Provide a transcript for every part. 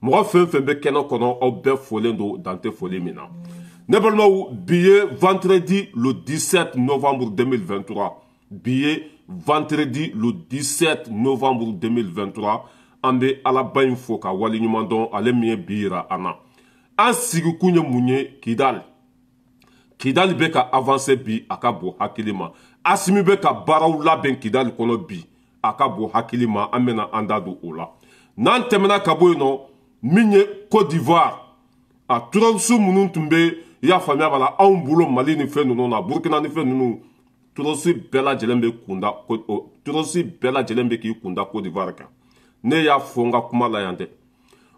Mɔgɔ fɛn fɛn bɛ kɛnɛ kɔnɔ, aw bɛɛ folen don, dan tɛ foli min na. Ne balimaw, bi ye vendredi le 17 novembre 2023. Bi ye vendredi le 17 novembre 2023. An bɛ Alaba in fo ka waleɲuman dɔn, ale min ye bi yira an na. An sigikun ye mun ye? Kidali. Kidali bɛ ka avancer bi, a ka bon hakili ma. Asimi bɛ ka baaraw labɛn Kidali kɔnɔ bi, a ka bon hakili ma. An bɛna an da don o la. N'an tɛmɛna ka bɔ yen nɔ, min ye Côte d'Ivoire, a terroriste minnu tun bɛ, i y'a faamuya b'a la, anw bolo Mali ni fɛn ninnu na, Burukina ni fɛn ninnu, terroriste bɛɛ lajɛlen bɛ kunda, terroriste bɛɛ lajɛlen bɛ k'i kunda Côte d'Ivoire kan. Ne y'a fɔ n ka kuma la yan dɛ,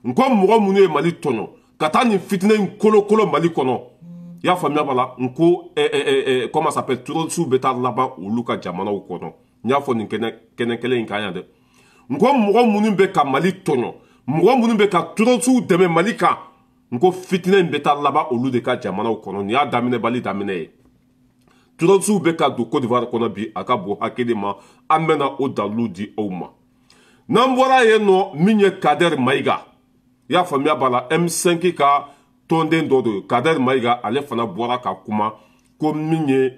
n ko mɔgɔ minnu ye Mali tɔɲɔ ka taa nin fitinɛ in kolokolo Mali kɔnɔ, i y'a faamuya b'a la, n ko comment ça s'appelle, terroriste bɛ taa laban olu ka jamanaw kɔnɔ. N y'a fɔ nin kɛnɛ kelen in kan yan dɛ, n ko mɔgɔ minnu bɛ ka Mali tɔɲɔ, mɔgɔ minnu bɛ ka terroriste dɛmɛ Mali kan, n ko fitinɛ in bɛ taa laban olu de ka jamanaw kɔnɔ. Nin y'a daminɛbali daminɛ ye. Terroriste bɛ ka don Côte d'Ivoire kɔnɔ bi, a ka bon hakili ma. An bɛna o dalilu di aw ma. N'an bɔra yen nɔ, min ye Kader Mayiga, i y'a faamuya b'a la, M5 ka tɔnden dɔ don, Kader Mayiga, ale fana bɔra ka kuma ko min ye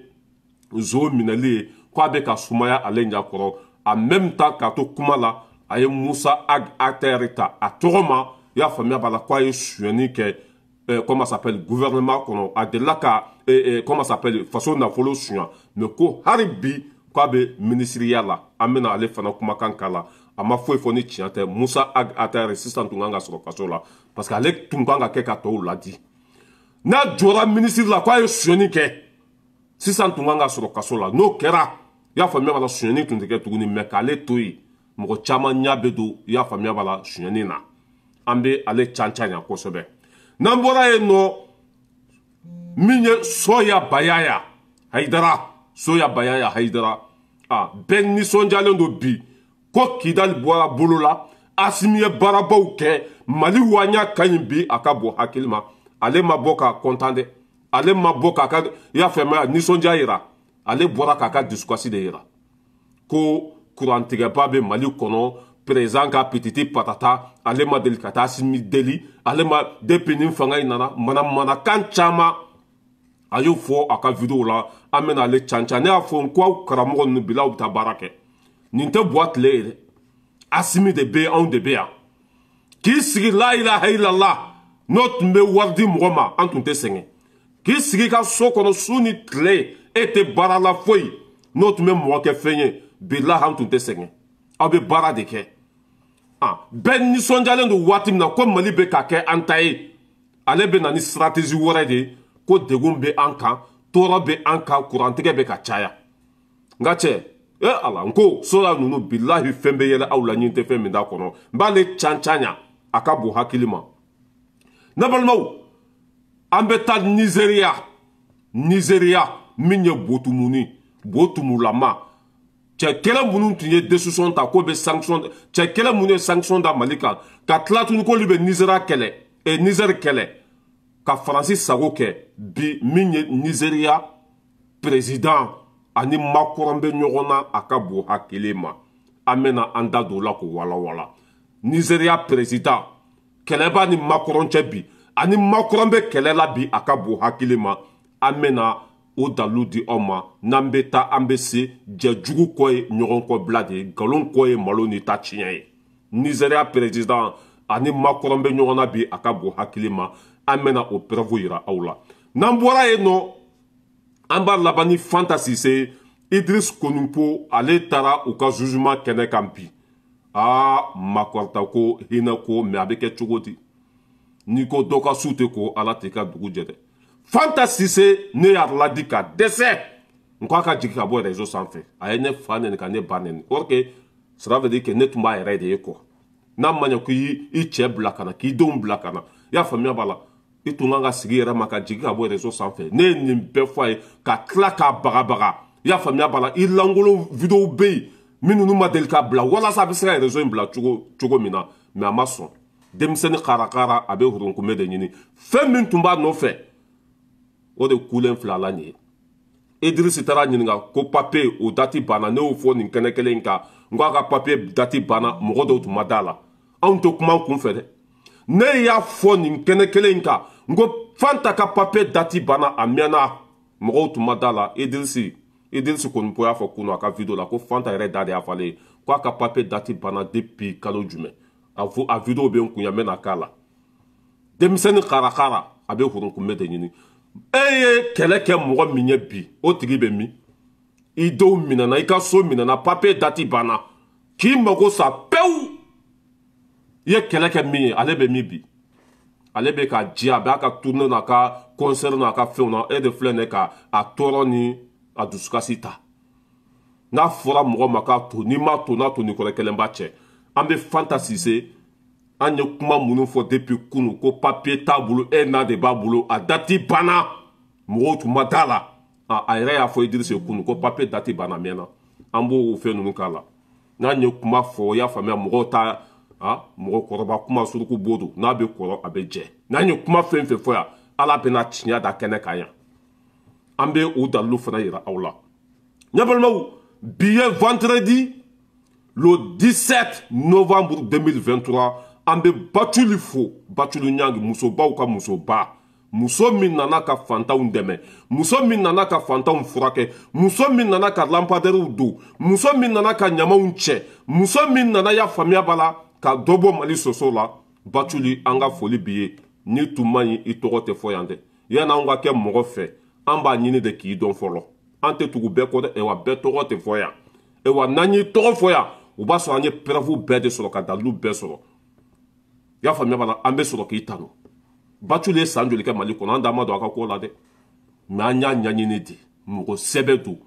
zo minɛli ye, k'a bɛ ka sumaya ale ɲɛkɔrɔ. En même temps, k'a to kuma la, a ye Musa Ag Ater ta a tɔgɔ ma, i y'a faamuya b'a la, k'a ye sonyɛni kɛ, comment ça s'appelle, gouvernement kɔnɔ. A delila ka comment ça s'appelle, faso nafolo suɲa, mais ko hali bi k'a bɛ minisiriya la. An bɛna ale fana kumakan k'a la. A ma foyi fɔ ni tiɲɛ tɛ. Musa Ag Ater sisan tun kan ka sɔrɔ kaso la, parce que ale tun kan ka kɛ ka tɔw ladi. N'a jɔra minisiri la k'a ye sonyɛni kɛ, sisan tun kan ka sɔrɔ kaso la. N'o kɛra, i y'a faamuya b'a la, sonyɛni tun tɛ kɛ tuguni. Mais k'ale to yen, mɔgɔ caman ɲɛ bɛ don, i y'a faamuya b'a la, sonyɛni na. An bɛ ale can can yan kosɛbɛ. N'an bɔra yen nɔ, min ye Soya Bayaya Hayidara, Soya Bayaya Hayidara, a bɛɛ nisɔndiyalen don bi ko Kidali bɔra bolo la. Asimi ye baarabaw kɛ, Mali waɲa ka ɲi bi, a ka bon hakili ma. Ale ma bɔ k'a kɔntan dɛ, ale ma bɔ k'a ka, i y'a faamuya, nisɔndiya yira. Ale bɔra k'a ka dusukasi de yira ko kurantigɛba bɛ Mali kɔnɔ, président ka pititi patata. Ale ma deli ka taa Asimi deli, ale ma. Depuis nin fanga in nana, manamanakan caman a y'o fɔ a ka vidéo la. An bɛna ale can can. Ne y'a fɔ n ko aw karamɔgɔ ninnu bila, aw bɛ taa baara kɛ. Nin tɛ buwa tile ye dɛ. Asimi de bɛ yen, anw de bɛ yan. K'i sigi, la ilaha illallah, n'o tun bɛ wari di mɔgɔ ma, an tun tɛ sɛgɛn. K'i sigi ka so kɔnɔ su ni tile, e tɛ baara la foyi, n'o tun bɛ mɔgɔ kɛ fɛn ye, bilahi an tun tɛ sɛgɛn. Aw bɛ baara de kɛ. Ah, bɛɛ nisɔndiyalen don waati min na ko Mali bɛ ka kɛ an ta ye, ale bɛ na ni stratégie wɛrɛ de ye ko degun bɛ an kan, tɔɔrɔ bɛ an kan, kurantigɛ bɛ ka caya. N ka cɛ, e Ala, n ko sola ninnu, bilahi fɛn bɛ yɛlɛ aw la, ɲin tɛ fɛn min t'a kɔnɔ. N b'ale can can ɲa, a ka bon hakili ma. Ne balimaw, an bɛ taa Nizeriya. Nizeriya, min ye botumuni botumulama, cɛ kɛlɛ minnu tun ye décision ta k'o bɛ sanction, cɛ kɛlɛ minnu ye sanction da Mali kan, ka tila tuguni k'olu bɛ Nizeriya kɛlɛ, Nizɛri kɛlɛ ka Faransi sago kɛ bi, min ye Nizeriya président ani Macron bɛ ɲɔgɔn na, a ka bon hakili ma. An bɛna an da don o la k'o walawala. Nizeriya président, kɛlɛ b'a ni Macron cɛ bi, ani Macron bɛ kɛlɛ la bi, a ka bon hakili ma. An bɛna o dalilu di aw ma. N'an bɛ taa, an bɛ se jɛjugu kɔ ye, ɲɔgɔn kɔ bila de ye, nkalon kɔ ye, malo ni ta tiɲɛ ye. Nizeriya président ani Macron bɛ ɲɔgɔn na bi, a ka bon hakili ma. An bɛna o preuve yira aw la. N'an bɔra yen nɔ, an b'a laban ni Fanta Sise. Idris Konimpo, ale taara u ka jugement kɛnɛ kan bi. Aa, makɔrɔta ko hinɛ ko, mais a bɛ kɛ cogo di? N'i ko dɔ ka su tɛ ko, Ala t'i ka dugu jɛ dɛ. Fanta Sise, ne y'a ladi ka dɛsɛ, n ko a ka jigin ka bɔ réseau sanfɛ. A ye ne fa nɛni ka ne ba nɛni. Or que cela veut dire que ne tun b'a yɛrɛ de ye quoi. N'a ma ɲɛ ko i cɛ bila ka na, k'i denw bila ka na, i y'a faamuya b'a la, i tun kan ka sigi yɛrɛ ma ka jigin ka bɔ réseau sanfɛ. Ne ye nin bɛɛ fɔ a ye ka tila k'a bagabaga, i y'a faamuya b'a la. I lankolon vidéo bɛ yen minnu ma deli ka bila, walasa a bɛ se ka réseau in bila cogo cogo min na, mais a ma sɔn. Denmisɛnnin karakara, a bɛ hurunkunbɛ de ɲini. Fɛn min tun b'a nɔfɛ, o de kulen fila la nin ye. Idrisi taara ɲininka ko papier o date banna. Ne y'o fɔ nin kɛnɛ kelen in kan, n ko a ka papier date banna. Mɔgɔ dɔw tun ma da la. Anw tɛ kuma kun fɛ dɛ. Ne y'a fɔ nin kɛnɛ kelen in kan, n ko Fanta ka papier date banna a mɛnna, mɔgɔw tun ma da la. Idrisi Konipo y'a fɔ kunun a ka vidéo la ko Fanta yɛrɛ da de y'a fɔ ale ye k'a ka papier date banna depuis kalo jumɛn. A vidéo bɛ n kun yan, n bɛna k'a la. Denmisɛnnin karakara a bɛ hurunkunbɛ de ɲini. E ye kɛlɛ kɛ mɔgɔ min ye bi, o tigi bɛ min? I denw minɛna, i ka so minɛna, papier date banna, k'i mago sa pewu. I ye kɛlɛ kɛ min ye, ale bɛ min bi? Ale bɛ ka ji, a b'a ka tournée n'a ka concert n'a ka fɛnw na. E de filɛ nin ye ka a tɔɔrɔ ni a dusukasi ta. N'a fɔra mɔgɔ ma k'a to, n'i m'a to, n'a to ni kɔrɔ kelen b'a cɛ. An bɛ Fanta Sise, an ye kuma minnu fɔ depuis kunun ko papier t'a bolo, e n'a de b'a bolo, a date banna, mɔgɔw tun ma da la. A yɛrɛ y'a fɔ Idrisi ye kunun ko papier date banna a mɛnna. An b'o fɛn ninnu k'a la. N'an ye kuma fɔ, i y'a faamuya, mɔgɔw ta mɔgɔkɔrɔba kuma suruku bo don, n'a bɛ kɔrɔ a bɛ jɛ. N'an ye kuma fɛn fɛn fɔ yan, Ala bɛna tiɲɛ da kɛnɛ kan yan. An bɛ o dalilu fana yira aw la. Ne balimaw, bi ye vendredi le 17 novembre 2023. An bɛ Batuli fo, Batuli Ɲangi, musobaw ka musoba, muso min nana ka fantanw dɛmɛ, muso min nana ka fantanw furakɛ, muso min nana ka lampadaires don, muso min nana ka ɲamanw cɛ, muso min nana, y'a faamuya b'a la, ka dɔ bɔ Mali soso la. Batuli, an ka foli b'i ye. N'i tun man ɲi, i tɔgɔ tɛ fɔ yan dɛ. Yan'anw ka kɛ mɔgɔ fɛ, an b'a ɲini de k'i dɔn fɔlɔ. An tɛ tugu bɛɛ kɔ dɛ, wa bɛɛ tɔgɔ tɛ fɔ yan. Wa n'an y'i tɔgɔ fɔ yan, o b'a sɔrɔ an ye preuve bɛɛ de sɔrɔ, ka dalilu bɛɛ sɔrɔ. I y'a faamuya b'a la, an bɛ sɔrɔ k'i tanu. Batuli ye san joli kɛ Mali kɔnɔ? An da ma don a ka ko la dɛ, mais an y'a ɲɛɲini de. Mɔgɔ sɛbɛ don,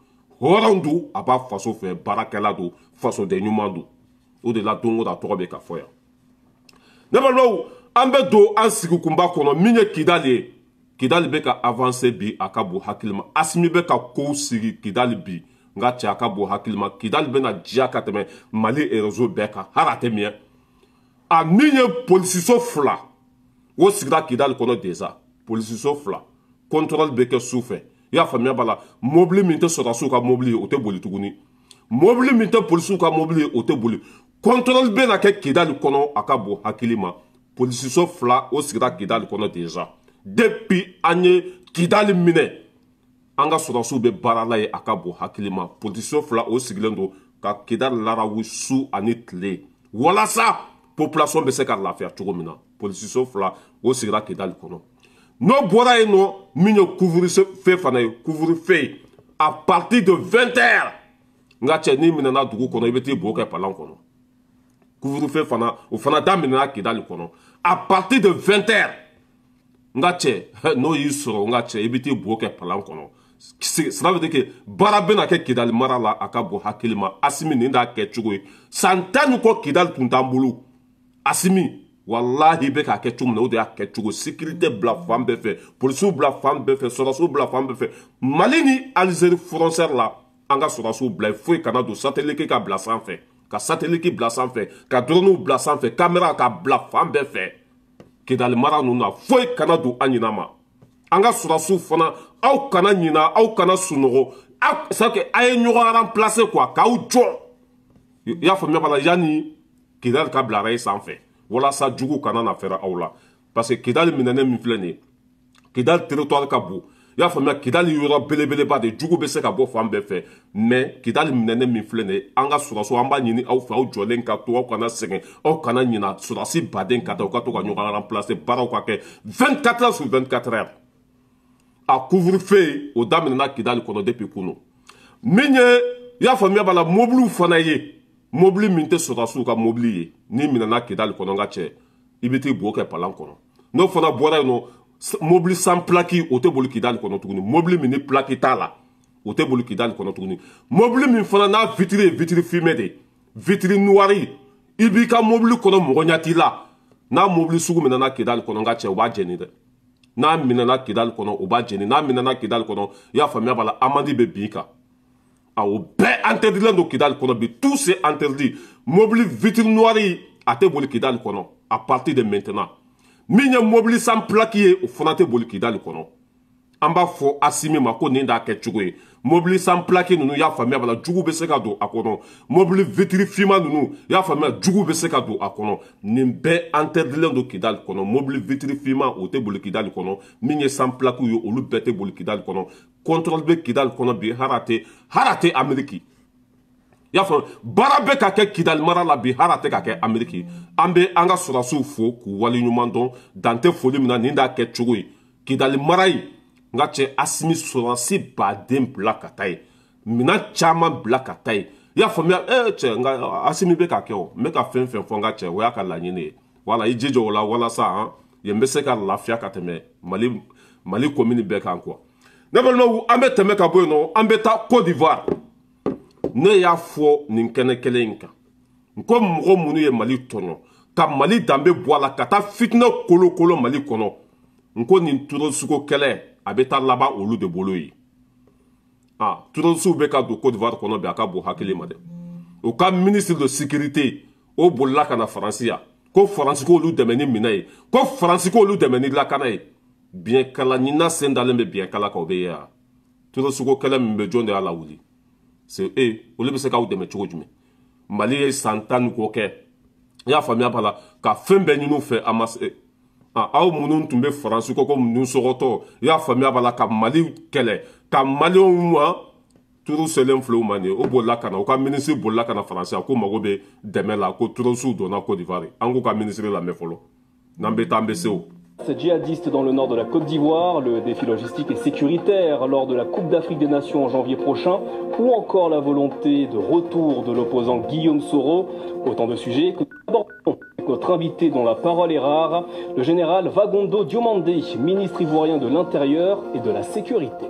hɔrɔn don, a b'a faso fɛ, baarakɛla don, fasoden ɲuman don. O de la don o don a tɔgɔ bɛ ka fɔ yan. Ne balimaw, an bɛ don an sigikunba kɔnɔ min ye Kidali ye. Kidali bɛ ka avancer bi, a ka bon hakili ma. Asimi bɛ ka kow sigi Kidali bi, n ka cɛ, a ka bon hakili ma. Kidali bɛna diya ka tɛmɛ Mali réseau bɛɛ kan, hali a tɛ miɲɛ. A min ye polisiso 2, o sigira Kidali kɔnɔ déjà. Polisiso 2, contrôle bɛ kɛ su fɛ. I y'a faamuya b'a la, mobili min tɛ sɔrɔdasiw ka mobili ye, o tɛ boli tuguni. Mobili min tɛ polisiw ka mobili ye, o tɛ boli. Contrôle bɛna kɛ Kidali kɔnɔ, a ka bon hakili ma. Polisiso 2, o sigira Kidali kɔnɔ déjà. Depuis an ye Kidali minɛ, an ka sɔrɔdasiw bɛ baara la ye, a ka bon hakili ma. Polisiso 2, o sigilen don ka Kidali larawu su ani tile, walasa population bɛ se ka lafiya cogo min na. Polisiso 2, o sigira Kidali kɔnɔ. N'o bɔra yen nɔ, min ye couvre-feu fana ye, couvre-feu à partir de 20 heures. N ka cɛ, n'i minɛna dugu kɔnɔ, i bɛ t'i bo kɛ palan kɔnɔ. Couvre-feu fana, o fana daminɛna Kidali kɔnɔ à partir de 20 heures. N ka cɛ, n'o y'i sɔrɔ, n ka cɛ, i bɛ t'i bo kɛ palan kɔnɔ. Cela veut dire que baara bɛna kɛ Kidali mara la, a ka bon hakili ma. Asimi, nin d'a kɛcogo ye. San 10 ni kɔ, Kidali tun t'an bolo. Asimi, walahi, bɛ k'a kɛ cogo min na, o de y'a kɛcogo. Sécurité bila fan bɛɛ fɛ, polisiw bila fan bɛɛ fɛ, sɔrɔdasiw bila fan bɛɛ fɛ. Mali ni Algérie frontière la, an ka sɔrɔdasiw bila yen, foyi kana don. Satellite ka bila sanfɛ, ka satellite bila sanfɛ, ka drone bila sanfɛ, caméra ka bila fan bɛɛ fɛ. Kidali mara ninnu na, foyi kana don an ɲina ma. An ka sɔrɔdasiw fana, aw kana ɲina, aw kana sunɔgɔ. C'est que a ye ɲɔgɔn remplacer quoi, k'aw jɔ. I y'a faamuya b'a la, yanni Kidali ka bila rail sanfɛ, walasa jugu kana na fɛrɛ aw la. Parce que Kidali minɛnen min filɛ nin ye, Kidali territoire ka bon. I y'a faamuya, Kidali yɔrɔ belebeleba de, jugu bɛ se ka bɔ fan bɛɛ fɛ. Mais Kidali minɛnen min filɛ nin ye, an ka sɔrɔdasiw, an b'a ɲini aw fɛ, aw jɔlen ka to, aw kana sɛgɛn, aw kana ɲina. Sɔrɔdasi baden ka taa, u ka to ka ɲɔgɔn remplacer, baaraw ka kɛ 24 heures sur 24 heures. A couvre-feu, o daminɛna Kidali kɔnɔ depuis kunun. Min ye, i y'a faamuya b'a la, mobiliw fana ye, mobili min tɛ sɔrɔdasiw ka mobili ye, n'i minɛna Kidali kɔnɔ, n ka cɛ, i bɛ t'i bo kɛ palan kɔnɔ. N'o fana bɔra yen nɔ, mobili sans plaque, o tɛ boli Kidali kɔnɔ tuguni. Mobili min ni plaque t'a la, o tɛ boli Kidali kɔnɔ tuguni. Mobili min fana n'a vitre ye vitre fumée de, vitre noire, i b'i ka mobili kɔnɔ, mɔgɔ ɲɛ t'i la, n'a mobili sugu minɛna Kidali kɔnɔ, n ka cɛ, u b'a jɛni dɛ. N'a minɛna Kidali kɔnɔ, u b'a jɛni. N'a minɛna Kidali kɔnɔ, i y'a faamuya b'a la, amende bɛ bin i kan. O bɛɛ interdilen don Kidali kɔnɔ bi, tout c'est interdit. Mobili vitre noire, a tɛ boli Kidali kɔnɔ à partir de maintenant. Min ye mobili sans plaque ye, o fana tɛ boli Kidali kɔnɔ. An b'a fɔ Asimi ma ko nin d'a kɛcogo ye. Mobili sans plaque ninnu, y'a faamuya b'a la, jugu bɛ se ka don a kɔnɔ. Mobili vitre finman ninnu, y'a faamuya, jugu bɛ se ka don a kɔnɔ. Nin bɛɛ interdilen don Kidali kɔnɔ. Mobili vitre finman, o tɛ boli Kidali kɔnɔ. Min ye sans plaque ye, olu bɛɛ tɛ boli Kidali kɔnɔ. Contrôle bɛ Kidali kɔnɔ bi, hara tɛ Amérique. I y'a faamu, baara bɛ ka kɛ Kidali mara la bi, hara tɛ ka kɛ Amérique. An bɛ an ka sɔrɔdasiw fo k'u waleɲuman dɔn, dan tɛ foli min na. Nin d'a kɛ cogo ye Kidali mara ye. N ka cɛ, Asimi sɔrɔdasi baden bila ka taa ye, minɛn caman bila ka taa ye, i y'a faamuya. Cɛ, n ka Asimi bɛ ka kɛ o, n bɛ ka fɛn fɛn fɔ, n ka cɛ, o y'a ka laɲini ye. Wala i jija o la walasa han yen bɛ se ka lafiya ka tɛmɛ Mali commune bɛɛ kan quoi. Ne balimaw, an bɛ tɛmɛ ka bɔ yen nɔ, an bɛ taa Côte d'Ivoire. Ne y'a fɔ nin kɛnɛ kelen in kan n ko mɔgɔ minnu ye Mali tɔɲɔ ka Mali danbe bɔ a la, ka taa fitinɛ kolokolo Mali kɔnɔ, n ko nin terroriste kɛlɛ a bɛ taa laban olu de bolo ye. Ah, terroriste bɛ ka don Côte d'Ivoire kɔnɔ bi, a ka bon hakili ma dɛ. U ka ministre de sécurité, o bolila ka na Faransi yan ko Faransi k'olu dɛmɛ ni minɛ ye, ko Faransi k'olu dɛmɛ ni lakana ye. Biɲɛkala ɲinina sen dalen bɛ biɲɛkala kan, o bɛ ye yan. Terroriste kɛlɛ min bɛ, jɔn de y'a lawuli? C'est eux. Olu bɛ se k'aw dɛmɛ cogo jumɛn? Mali ye san 10 ni kɔ kɛ, i y'a faamuya b'a la, ka fɛn bɛɛ ɲini u fɛ, a ma se. Aw minnu tun bɛ Faransi ko ninnu sɔgɔtɔ, i y'a faamuya b'a la, ka Mali kɛlɛ ka Maliyɛnw ma turu selen filɛ u ma nin ye. O bolila ka na, u ka ministre bolila ka na Faransi ko mago bɛ dɛmɛ la, ko terroriste donna Côte d'Ivoire. An k'u ka ministre lamɛn fɔlɔ, n'an bɛ taa, an bɛ se o. Djihadistes dans le nord de la Côte d'Ivoire, le défi logistique et sécuritaire lors de la Coupe d'Afrique des Nations en janvier prochain, ou encore la volonté de retour de l'opposant Guillaume Soro. Autant de sujets que nous abordons avec notre invité dont la parole est rare, le général Vagondo Diomandé, ministre ivoirien de l'Intérieur et de la Sécurité.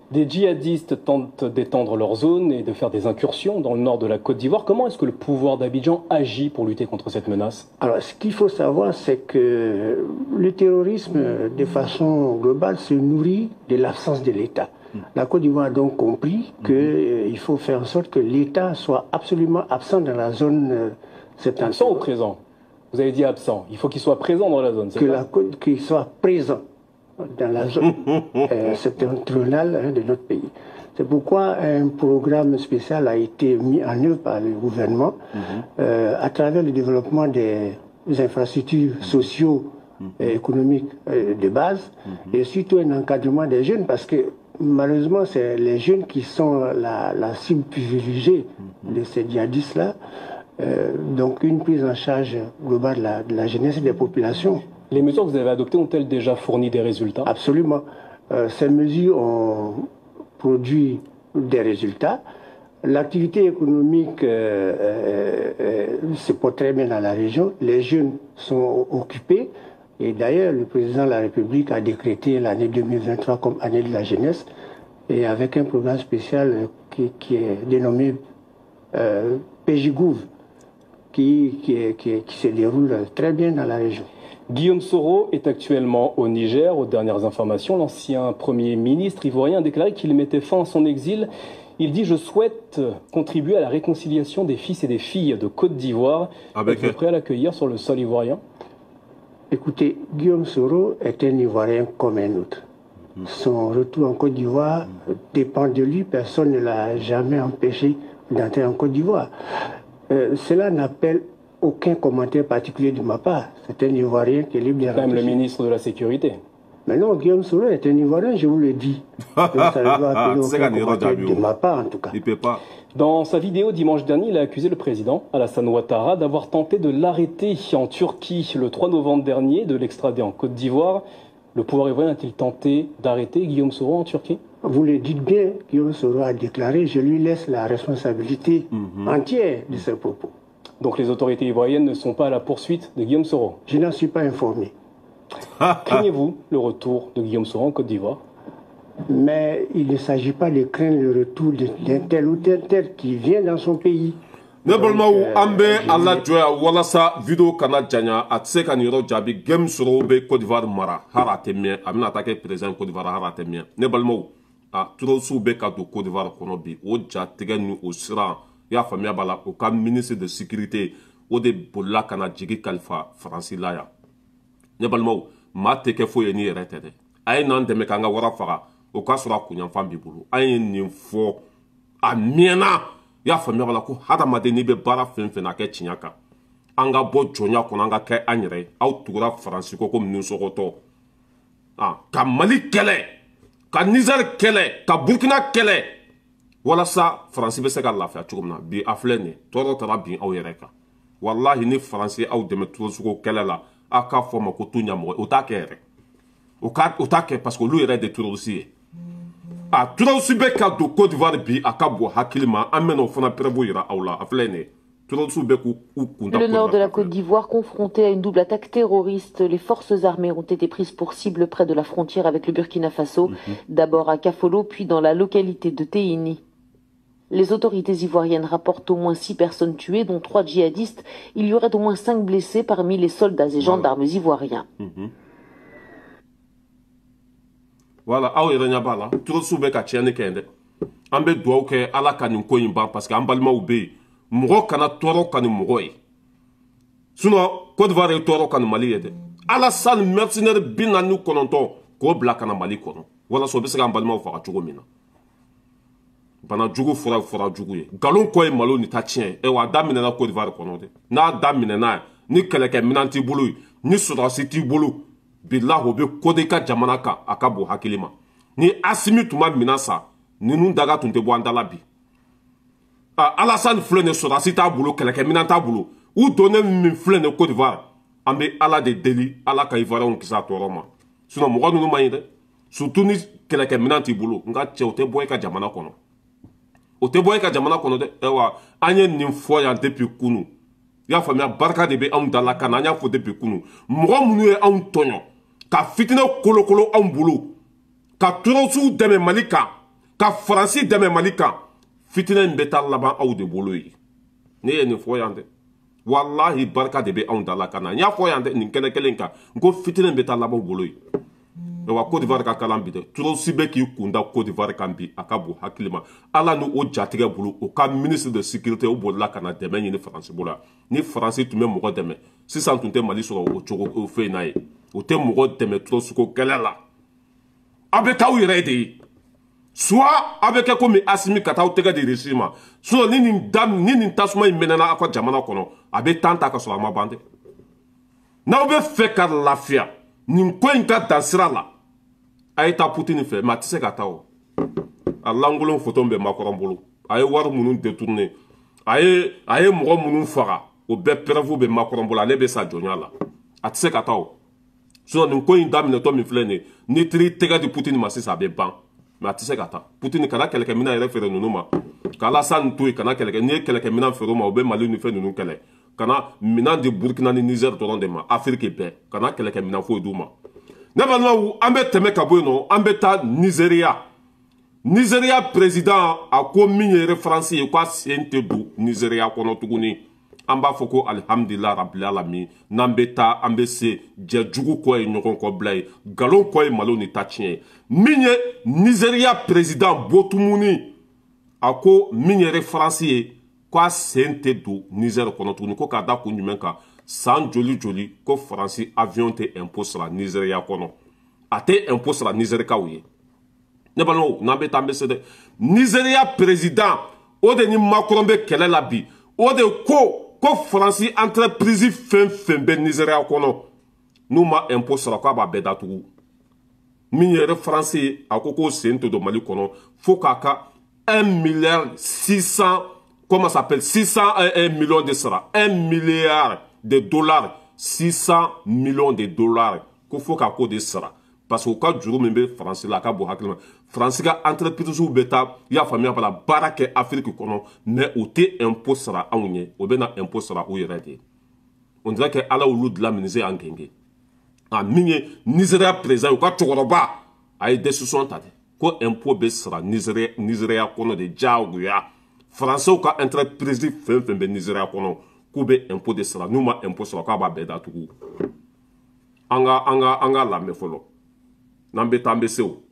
Des djihadistes tentent d'étendre leur zone et de faire des incursions dans le nord de la Côte d'Ivoire. Comment est-ce que le pouvoir d'Abidjan agit pour lutter contre cette menace? Alors, ce qu'il faut savoir, c'est que le terrorisme, de façon globale, se nourrit de l'absence de l'État. La Côte d'Ivoire a donc compris qu'il faut faire en sorte que l'État soit absolument absent dans la zone septentrionale. Absent ou présent? Vous avez dit absent. Il faut qu'il soit présent dans la zone, c'est ça? Qu'il soit présent dans la zone septentrionale, hein, de notre pays. C'est pourquoi un programme spécial a été mis en œuvre par le gouvernement à travers le développement des infrastructures sociaux et économiques de base et surtout un encadrement des jeunes, parce que malheureusement c'est les jeunes qui sont la cible privilégiée de ces djihadistes-là. Donc une prise en charge globale de la jeunesse et des populations. Les mesures que vous avez adoptées ont-elles déjà fourni des résultats? Absolument. Ces mesures ont produit des résultats. L'activité économique se porte très bien dans la région. Les jeunes sont occupés. Et d'ailleurs, le président de la République a décrété l'année 2023 comme année de la jeunesse, et avec un programme spécial qui est dénommé PJGouv, qui se déroule très bien dans la région. Guillaume Soro est actuellement au Niger. Aux dernières informations, l'ancien Premier ministre ivoirien a déclaré qu'il mettait fin à son exil. Il dit: «Je souhaite contribuer à la réconciliation des fils et des filles de Côte d'Ivoire.» Êtes-vous prêt à l'accueillir sur le sol ivoirien? Écoutez, Guillaume Soro est un Ivoirien comme un autre. Son retour en Côte d'Ivoire dépend de lui. Personne ne l'a jamais empêché d'entrer en Côte d'Ivoire. Cela n'appelle aucun commentaire particulier de ma part. C'est un Ivoirien qui est libre de Quand même le ministre de la Sécurité. Mais non, Guillaume Soro est un Ivoirien, je vous le dis. Donc, ça ne doit appeler aucun commentaire de ma part, en tout cas. Il peut pas. Dans sa vidéo dimanche dernier, il a accusé le président Alassane Ouattara d'avoir tenté de l'arrêter en Turquie le 3 novembre dernier, de l'extrader en Côte d'Ivoire. Le pouvoir ivoirien a-t-il tenté d'arrêter Guillaume Soro en Turquie? Vous le dites bien, Guillaume Soro a déclaré, je lui laisse la responsabilité entière de ses propos. Donc les autorités ivoiriennes ne sont pas à la poursuite de Guillaume Soro? Je n'en suis pas informé. Craignez-vous le retour de Guillaume Soro en Côte d'Ivoire? Mais il ne s'agit pas de craindre le retour d'un tel ou tel tel qui vient dans son pays. Ne balimaw, an bɛ a lajɔ yan walasa vidéo kana janya. A tɛ se ka nin yɔrɔ jaabi. Guillaume Soro bɛ Côte d'Ivoire mara, hali a tɛ mɛn, a bɛna taa kɛ président Côte d'Ivoire, hali a tɛ mɛn. Ne balimaw, a terroriste bɛ ka don Côte d'Ivoire kɔnɔ bi, o jatigɛ ni o siran, i y'a faamuya b'a la, o ka ministre de sécurité, o de bolila ka na jigi kalifa Faransi la yan. Ne balimaw, maa tɛ kɛ foyi ye n'i yɛrɛ tɛ dɛ. A ye n'an dɛmɛ k'an ka wara faga. O k'a sɔrɔ a kunyanfan b'i bolo. An ye nin fɔ a mɛnna, i y'a faamuya b'a la ko hadamaden n'i bɛ baara fɛn fɛn na, a kɛ tiɲɛ kan. An ka bɔ jɔnya kɔnɔ, an ka kɛ an yɛrɛ ye. Aw tugura Faransi kɔ komi nisɔngɔtɔ, ka Mali kɛlɛ, ka Nizɛri kɛlɛ, ka Burukina kɛlɛ, walasa Faransi bɛ se ka lafiya cogo min na. Bi a filɛ nin ye, tɔɔrɔ taara bin aw yɛrɛ kan. Walahi, ni Faransi aw dɛmɛ terrorisme kɛlɛ la, aw k'a fɔ ma ko to ɲɛmɔgɔ, o t'a kɛ yɛrɛ, o t'a kɛ, parce que olu yɛrɛ de terroriste ye. A terroriste bɛ ka don Côte d'Ivoire bi, a ka bon hakili ma. An bɛna o fana preuve yira aw la. A filɛ nin ye. Le nord de la Côte d'Ivoire confronté à une double attaque terroriste, les forces armées ont été prises pour cible près de la frontière avec le Burkina Faso, d'abord à Kafolo, puis dans la localité de Teini. Les autorités ivoiriennes rapportent au moins 6 personnes tuées, dont 3 djihadistes. Il y aurait au moins 5 blessés parmi les soldats et gendarmes ivoiriens. Voilà, aw yɛrɛ ɲɛ b'a la, terroriste bɛ ka tiɲɛni kɛ dɛ. An bɛ dugawu kɛ Ala ka nin ko in ban, parce que an balimaw bɛ yen. Mɔgɔ kana tɔɔrɔ ka nin mɔgɔ ye, sinon Côte d'Ivoire ye tɔɔrɔ ka nin Mali ye dɛ. Alassane mercenaire 49 k'o bila ka na Mali kɔnɔ, walasa o bɛ se k'an balimaw faga cogo min na. Bana jugu fura ye fura jugu ye, nkalon kɔ ye malo ni ta tiɲɛ ye. Wa a daminɛna Côte d'Ivoire kɔnɔ dɛ. N'a daminɛna, ni kɛlɛkɛminɛn t'i bolo, ni sɔrɔdasi t'i bolo, bilahi, o bɛ kode i ka jamana kan. A ka bon hakili ma. Ni Asimi tun ma minɛn san, ninnu daga tun tɛ bɔ an da la bi. Alassane filɛ nin ye, sɔrɔdasi t'a bolo, kɛlɛkɛminɛn t'a bolo. U donnen min filɛ nin ye Côte d'Ivoire, an bɛ Ala de deli, Ala ka Ivoiriyɛnw kisi a tɔɔrɔ ma. Sinon mɔgɔ ninnu man ɲi dɛ, surtout ni kɛlɛkɛminɛn t'i bolo. N ka cɛ, o tɛ bɔ i ka jamana kɔnɔ, o tɛ bɔ i ka jamana kɔnɔ dɛ. Ayiwa, an ye nin fɔ yan depuis kunu, i y'a faamuya, barika de bɛ anw da la ka na. An y'a fɔ depuis kunu, mɔgɔ minnu ye anw tɔɲɔ, ka fitinɛ kolokolo anw bolo, ka terrorisiw dɛmɛ Mali kan, ka Faransi dɛmɛ Mali kan, fitinɛ in bɛ taa laban aw de bolo ye. Ne ye nin fɔ yan dɛ, walahi, barika de bɛ anw da la ka na. N y'a fɔ yan dɛ, nin kɛnɛ kelen kan, n ko fitinɛ in bɛ taa laban bolo ye. Wa Côte d'Ivoire ka kalan bi dɛ, terroriste bɛ k'i kun da Côte d'Ivoire kan bi, a ka bon hakili ma. Ala ni o jatigɛ bolo, o ka ministre de sécurité, o bolila ka na dɛmɛ ɲini Faransi bolo yan. Ni Faransi tun bɛ mɔgɔ dɛmɛ sisan, tun tɛ Mali sɔrɔ o cogo o fɛn n'a ye. O tɛ mɔgɔ dɛmɛ terroriste ko kɛlɛ la. Aw bɛ k'aw yɛrɛ de ye, soit aw bɛ kɛ komi Asimi, ka taa aw tɛgɛ di Russie ma. Sinon ni nin da ni nin tasuma in mɛnɛna aw ka jamana kɔnɔ, a bɛ tan ta ka sɔrɔ a ma ban dɛ. N'aw bɛ fɛ ka lafiya, nin ko in ka dan sira la, a ye taa Poutine fɛ. Mais a tɛ se ka taa o. A lankolon photo bɛ Macron bolo. A ye wari minnu détourné, a ye mɔgɔ minnu faga, o bɛɛ preuve bɛ Macron bolo. Ale bɛ sa jɔnya la, a tɛ se ka taa o. Sinon nin ko in daminɛtɔ min filɛ nin ye, n'i taara i tɛgɛ di Poutine ma sisan, a bɛ ban. Mais a tɛ se ka taa. Poutine kana kɛlɛkɛminɛn yɛrɛ feere ninnu ma, k'Alassane to yen, kana kɛlɛkɛ. N'i ye kɛlɛkɛminɛn feere o ma, o bɛ Mali ni fɛn ninnu kɛlɛ. Kana minɛn di Burukina ni Niger dɔrɔn de ma, Afiriki bɛɛ kana kɛlɛkɛminɛn foyi d'u ma. Ne balimaw, an bɛ tɛmɛ ka bɔ yen nɔ, an bɛ taa Nizeriya. Nizeriya président, a ko min ye référence ye, k'a sen tɛ don Nizeriya kɔnɔ tuguni. An b'a fɔ ko alihamudulila rabili alamin. N'an bɛ taa, an bɛ se. Jɛjugu kɔ ye ɲɔgɔn kɔ bila ye, nkalon kɔ ye malo ni ta tiɲɛ ye. Min ye Nizeriya président Botumuni, a ko min ye référence ye, k'a sen tɛ don Niger kɔnɔ tuguni. Ko k'a da kun jumɛn kan? San joli joli ko Faransi avion tɛ impôt sara Nizeriya kɔnɔ, a tɛ impôt sara Nizerikaw ye. Ne balimaw, n'an bɛ taa, an bɛ se dɛ. Nizeriya président, o de ni Macron bɛ kɛlɛ la bi, o de ko Faransi entreprise fɛn fɛn bɛ Nizeriya kɔnɔ, n'u ma impôt sara, k'a b'a bɛɛ datugu. Min ye référence ye, a ko k'o sen tɛ don Mali kɔnɔ fo k'a ka 1 milliard 600, comment ça s'appelle, 600 millions de sara, 1 milliard de dollars, 600 millions de dollars, ko fo k'a ko de sara, parce que u ka juru min bɛ Faransi la, a ka bon hakili ma. Faransi ka entreprise bɛ taa, i y'a faamuya b'a la, baara kɛ Afiriki kɔnɔ, mais u tɛ impôt sara anw ye, o bɛ na impôt sara u yɛrɛ de ye. On dirait que Ala y'olu dilan menuisier y'an genge. A min ye Nizeriya président ye, u ka cɛkɔrɔba, a ye décision ta dɛ, ko impôt bɛ sara Nizeriya kɔnɔ de diyagoya. Faransiw ka entreprise fɛn fɛn bɛ Nizeriya kɔnɔ, k'u bɛ impôt de sara. N'u ma impôt sara, k'a b'a bɛɛ datugu. An ka lamɛn fɔlɔ, n'an bɛ taa, an bɛ se o.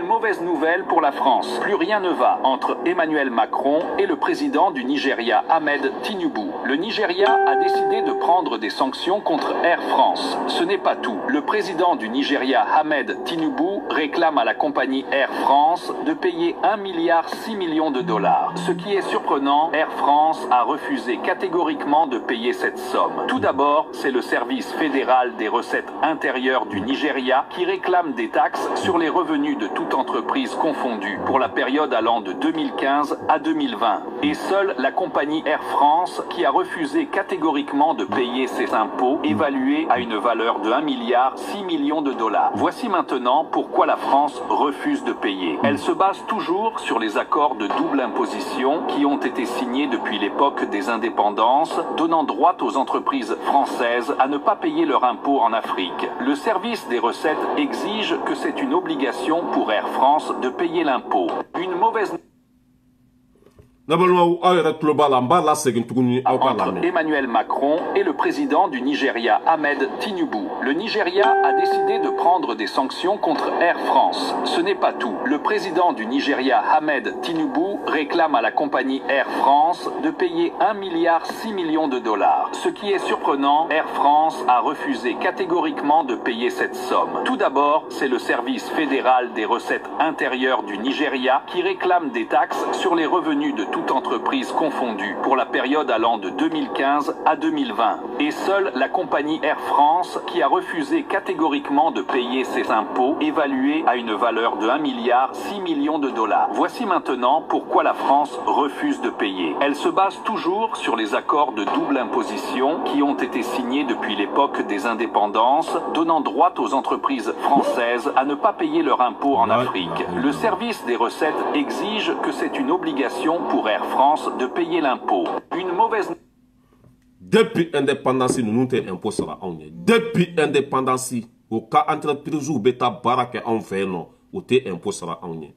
Mauvaise nouvelle pour la France. Plus rien ne va entre Emmanuel Macron et le président du Nigeria, Ahmed Tinubu. Le Nigeria a décidé de prendre des sanctions contre Air France. Ce n'est pas tout. Le président du Nigeria, Ahmed Tinubu, réclame à la compagnie Air France de payer 1,6 milliard de dollars. Ce qui est surprenant, Air France a refusé catégoriquement de payer cette somme. Tout d'abord, c'est le service fédéral des recettes intérieures du Nigeria qui réclame des taxes sur les revenus de toute entreprise confondue pour la période allant de 2015 à 2020. Et seule la compagnie Air France qui a refusé catégoriquement de payer ses impôts évalués à une valeur de 1,6 milliard de dollars. Voici maintenant pourquoi la France refuse de payer. Elle se base toujours sur les accords de double imposition qui ont été signés depuis l'époque des indépendances, donnant droit aux entreprises françaises à ne pas payer leurs impôts en Afrique. Le service des recettes exige que c'est une obligation pour Air France de payer l'impôt. Une mauvaise entre Emmanuel Macron et le président du Nigeria, Ahmed Tinubu. Le Nigeria a décidé de prendre des sanctions contre Air France. Ce n'est pas tout. Le président du Nigeria, Ahmed Tinubu, réclame à la compagnie Air France de payer 1,6 milliard de dollars. Ce qui est surprenant, Air France a refusé catégoriquement de payer cette somme. Tout d'abord, c'est le service fédéral des recettes intérieures du Nigeria qui réclame des taxes sur les revenus de toute entreprise confondue pour la période allant de 2015 à 2020. Et seule la compagnie Air France qui a refusé catégoriquement de payer ses impôts évalués à une valeur de 1,6 milliard de dollars. Voici maintenant pourquoi la France refuse de payer. Elle se base toujours sur les accords de double imposition qui ont été signés depuis l'époque des indépendances, donnant droit aux entreprises françaises à ne pas payer leurs impôts en Afrique. Le service des recettes exige que c'est une obligation pour Air France de payer l'impôt. Une mauvaise... Depuis l'indépendance, nous nous impôt sera anw ye. Depuis l'indépendance, au cas entreprise ou beta baara kɛ anw fɛ yen nɔ, o tɛ impôt sara anw ye.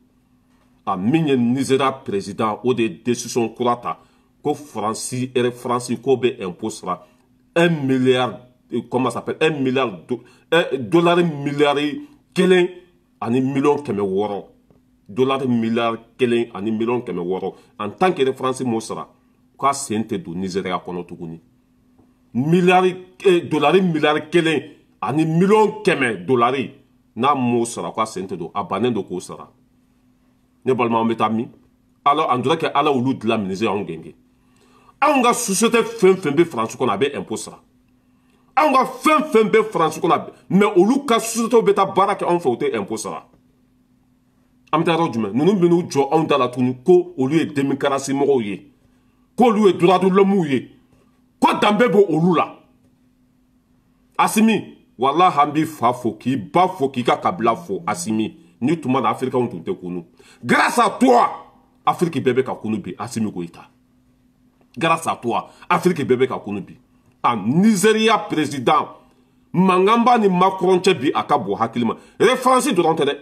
A min ye Nigeria président o de ye décision kura ta ko Faransi Air France k'o bɛ impôt sara 1 milliard, comment ça s'appelle, 1 milliard dollar milliard 1 ani 600 000 dollar milliard 1 ani 600 000 en tant que Air France m'o sara k'a sen tɛ don Nigeria kɔnɔ tuguni. Milliard dollar milliard 1 ani 100 000 dollars n'a m'o sara k'a sen tɛ don, a bannen don k'o sara. Ne balima, an bɛ taa min? Alors on dirait que Ala olu dilan ministre anw gɛnge. Anw ka société fɛn fɛn bɛ Faransi kɔnɔ, a bɛ impôt sara. Anw ka fɛn fɛn bɛ Faransi kɔnɔ, mais olu ka société bɛ taa baara kɛ anw fɛ, u tɛ impôt sara. An bɛ taa yɔrɔ jumɛn? Ninnu bɛ n'u jɔ anw da la tuguni ko olu ye démocratie mɔgɔw ye, k'olu ye droit de l'homme ye, ko danbe bɛ olu la. Asimi, walahi, an b'i fa fo, k'i ba fo, k'i ka kabila fo. Asimi, ni tuma na Africains tun tɛ kunu. Grâce à toi, Afrique bɛɛ bɛ ka kunu bi. Asimi Goïta, grâce à toi, Afrique bɛɛ bɛ ka kunu bi. A Nigeria président, mankan b'a ni Macron cɛ bi, a ka bon hakili ma. Faransi dɔrɔn tɛ dɛ,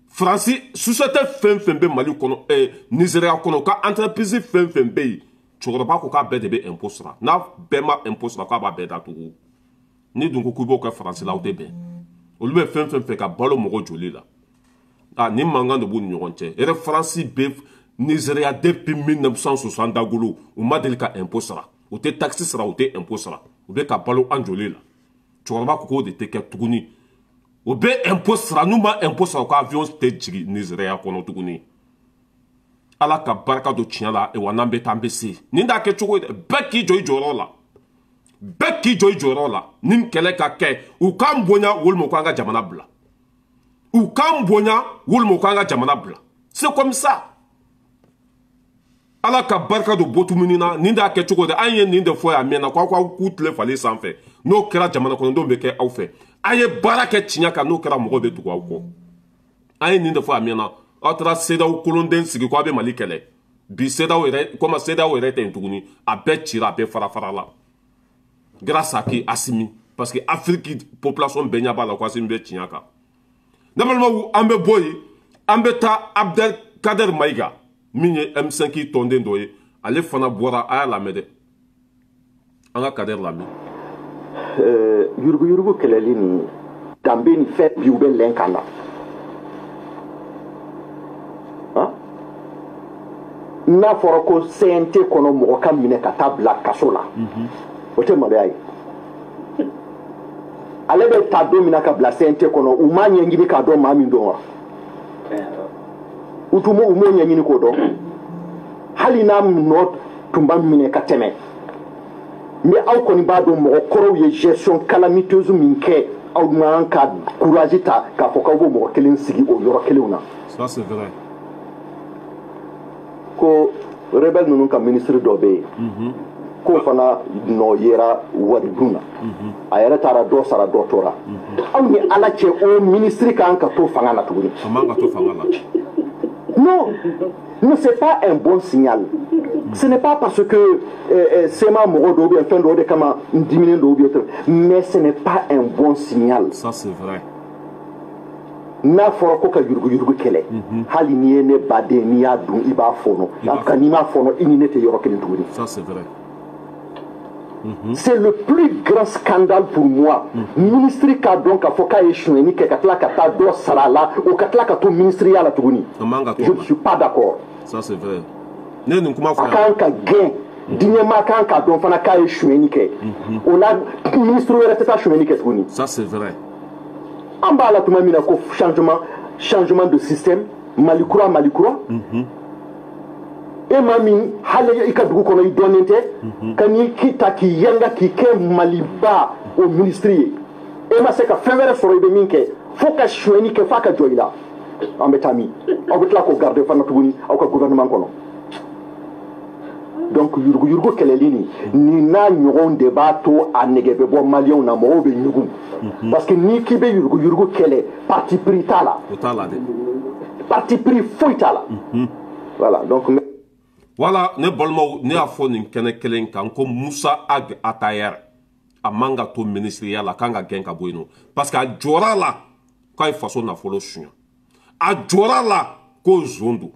Faransi société fɛn fɛn bɛ Mali kɔnɔ, Nigeria kɔnɔ, ka entreprise fɛn fɛn bɛ yen, cɛkɔrɔba ko k'a bɛɛ de bɛ impôt sara. N'a bɛɛ ma impôt sara, k'a b'a bɛɛ datugu. Ni dun ko k'i b'o kɛ Faransi la, aw tɛ bɛn. Olu bɛ fɛn fɛn fɛ ka balo mɔgɔ joli la, ah, ni mankan de b'u ni ɲɔgɔn cɛ. Air France bɛ Nigeria depuis 1960 dagolo, u ma deli ka impôt sara, u tɛ taxe sara, u tɛ impôt sara, u bɛ ka balo an joli la. Cɛkɔrɔba ko k'o de tɛ kɛ tuguni, o bɛ impôt sara. N'u ma impôt sara, u ka avion tɛ jigin Nigeria kɔnɔ tuguni. Ala ka barika don tiɲɛ la. Wa n'an bɛ taa, an bɛ se nin t'a kɛ cogo ye dɛ. Bɛɛ k'i jɔ i jɔyɔrɔ la, bɛɛ k'i jɔ i jɔyɔrɔ la. Ni kɛlɛ ka kɛ, u k'an bonya walima u k'an ka jamana bila. U k'an bonya walima u k'an ka jamana bila, c'est comme ça. Ala ka barika don botumuni na. Nin t'a kɛ cogo de. An ye nin de fɔ yan a mɛnna ko aw k'aw k'u tile falen sanfɛ. N'o kɛra, jamana kɔnɔdenw bɛ kɛ aw fɛ. A ye baara kɛ tiɲɛ kan, n'o kɛra, mɔgɔw bɛ tugu aw kɔ. An ye nin de fɔ a mɛnna. Aw taara CEDEAO kolonden sigi ko aw bɛ Mali kɛlɛ. Bi CEDEAO yɛrɛ, komi CEDEAO yɛrɛ tɛ yen tuguni, a bɛɛ cira, a bɛɛ fara fara la. Grâce à qui? Assimi. Parce que Afrique population bɛɛ ɲɛ b'a la ko Assimi bɛ tiɲɛ kan. Ne balimaw, an bɛ bɔ yen, an bɛ taa Abdelkader Maïga min ye M5 tɔnden dɔ ye, ale fana bɔra. A y'a lamɛn dɛ, an ka Kader lamɛn. Yuruguyurugu kɛlɛli ni danbe ni fɛn bi, u bɛ lɛn k'a la. N'a fɔra ko CNT kɔnɔ mɔgɔ ka minɛ ka taa bila kaso la, o tɛ maloya ye. Ale bɛ ta don min na ka bila CNT kɔnɔ, u m'a ɲɛɲini k'a dɔn maa min don wa? U tun m'o ɲɛɲini k'o dɔn. Hali n'a nɔ tun b'a minɛ ka tɛmɛ. Mais aw kɔni b'a dɔn mɔgɔ kɔrɔw ye gestion calamiteuse min kɛ, aw man ka courage ta k'a fɔ k'aw b'o mɔgɔ kelen sigi o yɔrɔ kelenw na. Ça c'est vrai. Ko rebelle ninnu ka ministre dɔ bɛ yen, k'o fana nɔ yera wari dun na, a yɛrɛ taara dɔ sara dɔ tora. Aw ni Ala cɛ, o ministre kan ka to fanga la tuguni? A man ka to fanga la. Non, non, c'est pas un bon signal. Ce n'est pas parce que CMA mɔgɔ dɔw bɛ fɛn dɔw de kama n diminen dɔw bɛ, mais ce n'est pas un bon signal. Ça c'est vrai. N'a fɔra ko ka yuruguyurugu kɛlɛ, hali n'i ye ne baden, n'i y'a dun, i b'a fɔnɔ. En tout cas, n'i m'a fɔnɔ, i ni ne tɛ yɔrɔ kelen tuguni. Ça c'est vrai. C'est le plus grand scandale pour moi. Ministre k'a dɔn k'a fɔ k'a ye sonyɛni kɛ ka tila ka taa dɔ sara a la, o ka tila ka to ministeriya la tuguni. Je ne suis pas d'accord. Ça c'est vrai. Ne nin kuma fɔ. A kan ka gɛn. Diɲɛmaa kan k'a dɔn fana k'a ye sonyɛni kɛ. O la ministre wɛrɛ tɛ taa sonyɛni kɛ tuguni. Ça c'est vrai. An b'a la tuma min na ko changement de système, Mali kura, Mali kura. E maa min hali i ka dugu kɔnɔ i dɔnnen tɛ, ka n'i k'i ta k'i yanga k'i kɛ Maliba o ministre ye, e ma se ka fɛn wɛrɛ sɔrɔ i bɛ min kɛ fo ka sonyɛni kɛ f'a ka jɔ i la. An bɛ taa min? Aw bɛ tila k'o garder fana tuguni aw ka gouvernement kɔnɔ. Donc yuruguyurugu kɛlɛli nin n'a ɲɔgɔn de b'a to a nɛgɛ bɛ bɔ maliyɛnw na, mɔgɔw bɛ ɲugun. Parce que n'i k'i bɛ yuruguyurugu kɛlɛ, parti pris t'a la. O t'a la dɛ. Parti pris foyi t'a la. Voilà, donc. Voilà, ne balimaw, ne y'a fɔ nin kɛnɛ kelen kan ko Moussa Ag Attaher a man ka to ministeriya la, kan ka gɛn ka bɔ yen nɔ, parce que a jɔra la k'a ye faso nafolo suɲɛ, a jɔra la ko zon don.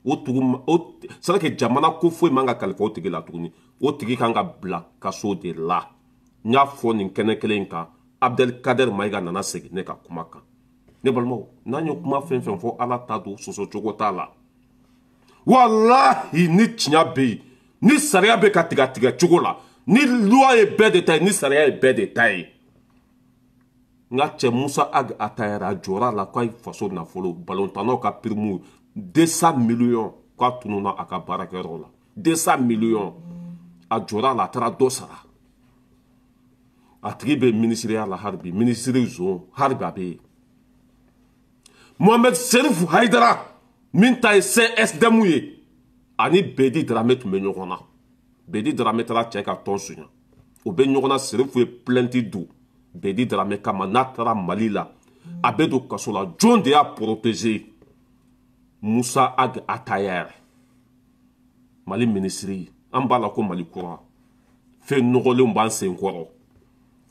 O tugu o, c'est à dire que jamana ko foyi man ka kalifa o tigi la tuguni, o tigi kan ka bila kaso de la. N y'a fɔ nin kɛnɛ kelen kan, Abdelkader Maïga nana segin ne ka kuma kan. Ne balimaw, n'an ye kuma fɛn fɛn fɔ, Ala ta don, sɔsɔ cogo t'a la. Wallahi, ni tiɲɛ bɛ yen, ni sariya bɛ ka tigɛ tigɛ cogo la, ni loi ye bɛɛ de ta ye, ni sariya ye bɛɛ de ta ye. N ka cɛ Moussa Ag Attaher a jɔra la k'a ye faso nafolo, balontannaw ka prime 200 millions k'a tununa a ka baarakɛyɔrɔ la, 200 millions. A jɔra la, a taara dɔ sara. A tigi bɛ ministeriya la hali bi, minisiri zon hali bi a bɛ yen. Mohamed Serif Haidara min ta ye CSDM ye, ani Bedi Dramé tun bɛ ɲɔgɔn na. Bedi Dramé taara cɛ ka tɔn suɲɛ, o bɛ ɲɔgɔn na. Serifu ye plainte don Bedi Dramé kama, n'a taara Mali la a bɛ don kaso la. Jɔn de y'a protéger? Moussa Ag Attaher, Mali minisiri. An b'a la ko Mali kura, fɛn nɔgɔlenw b'an sen kɔrɔ,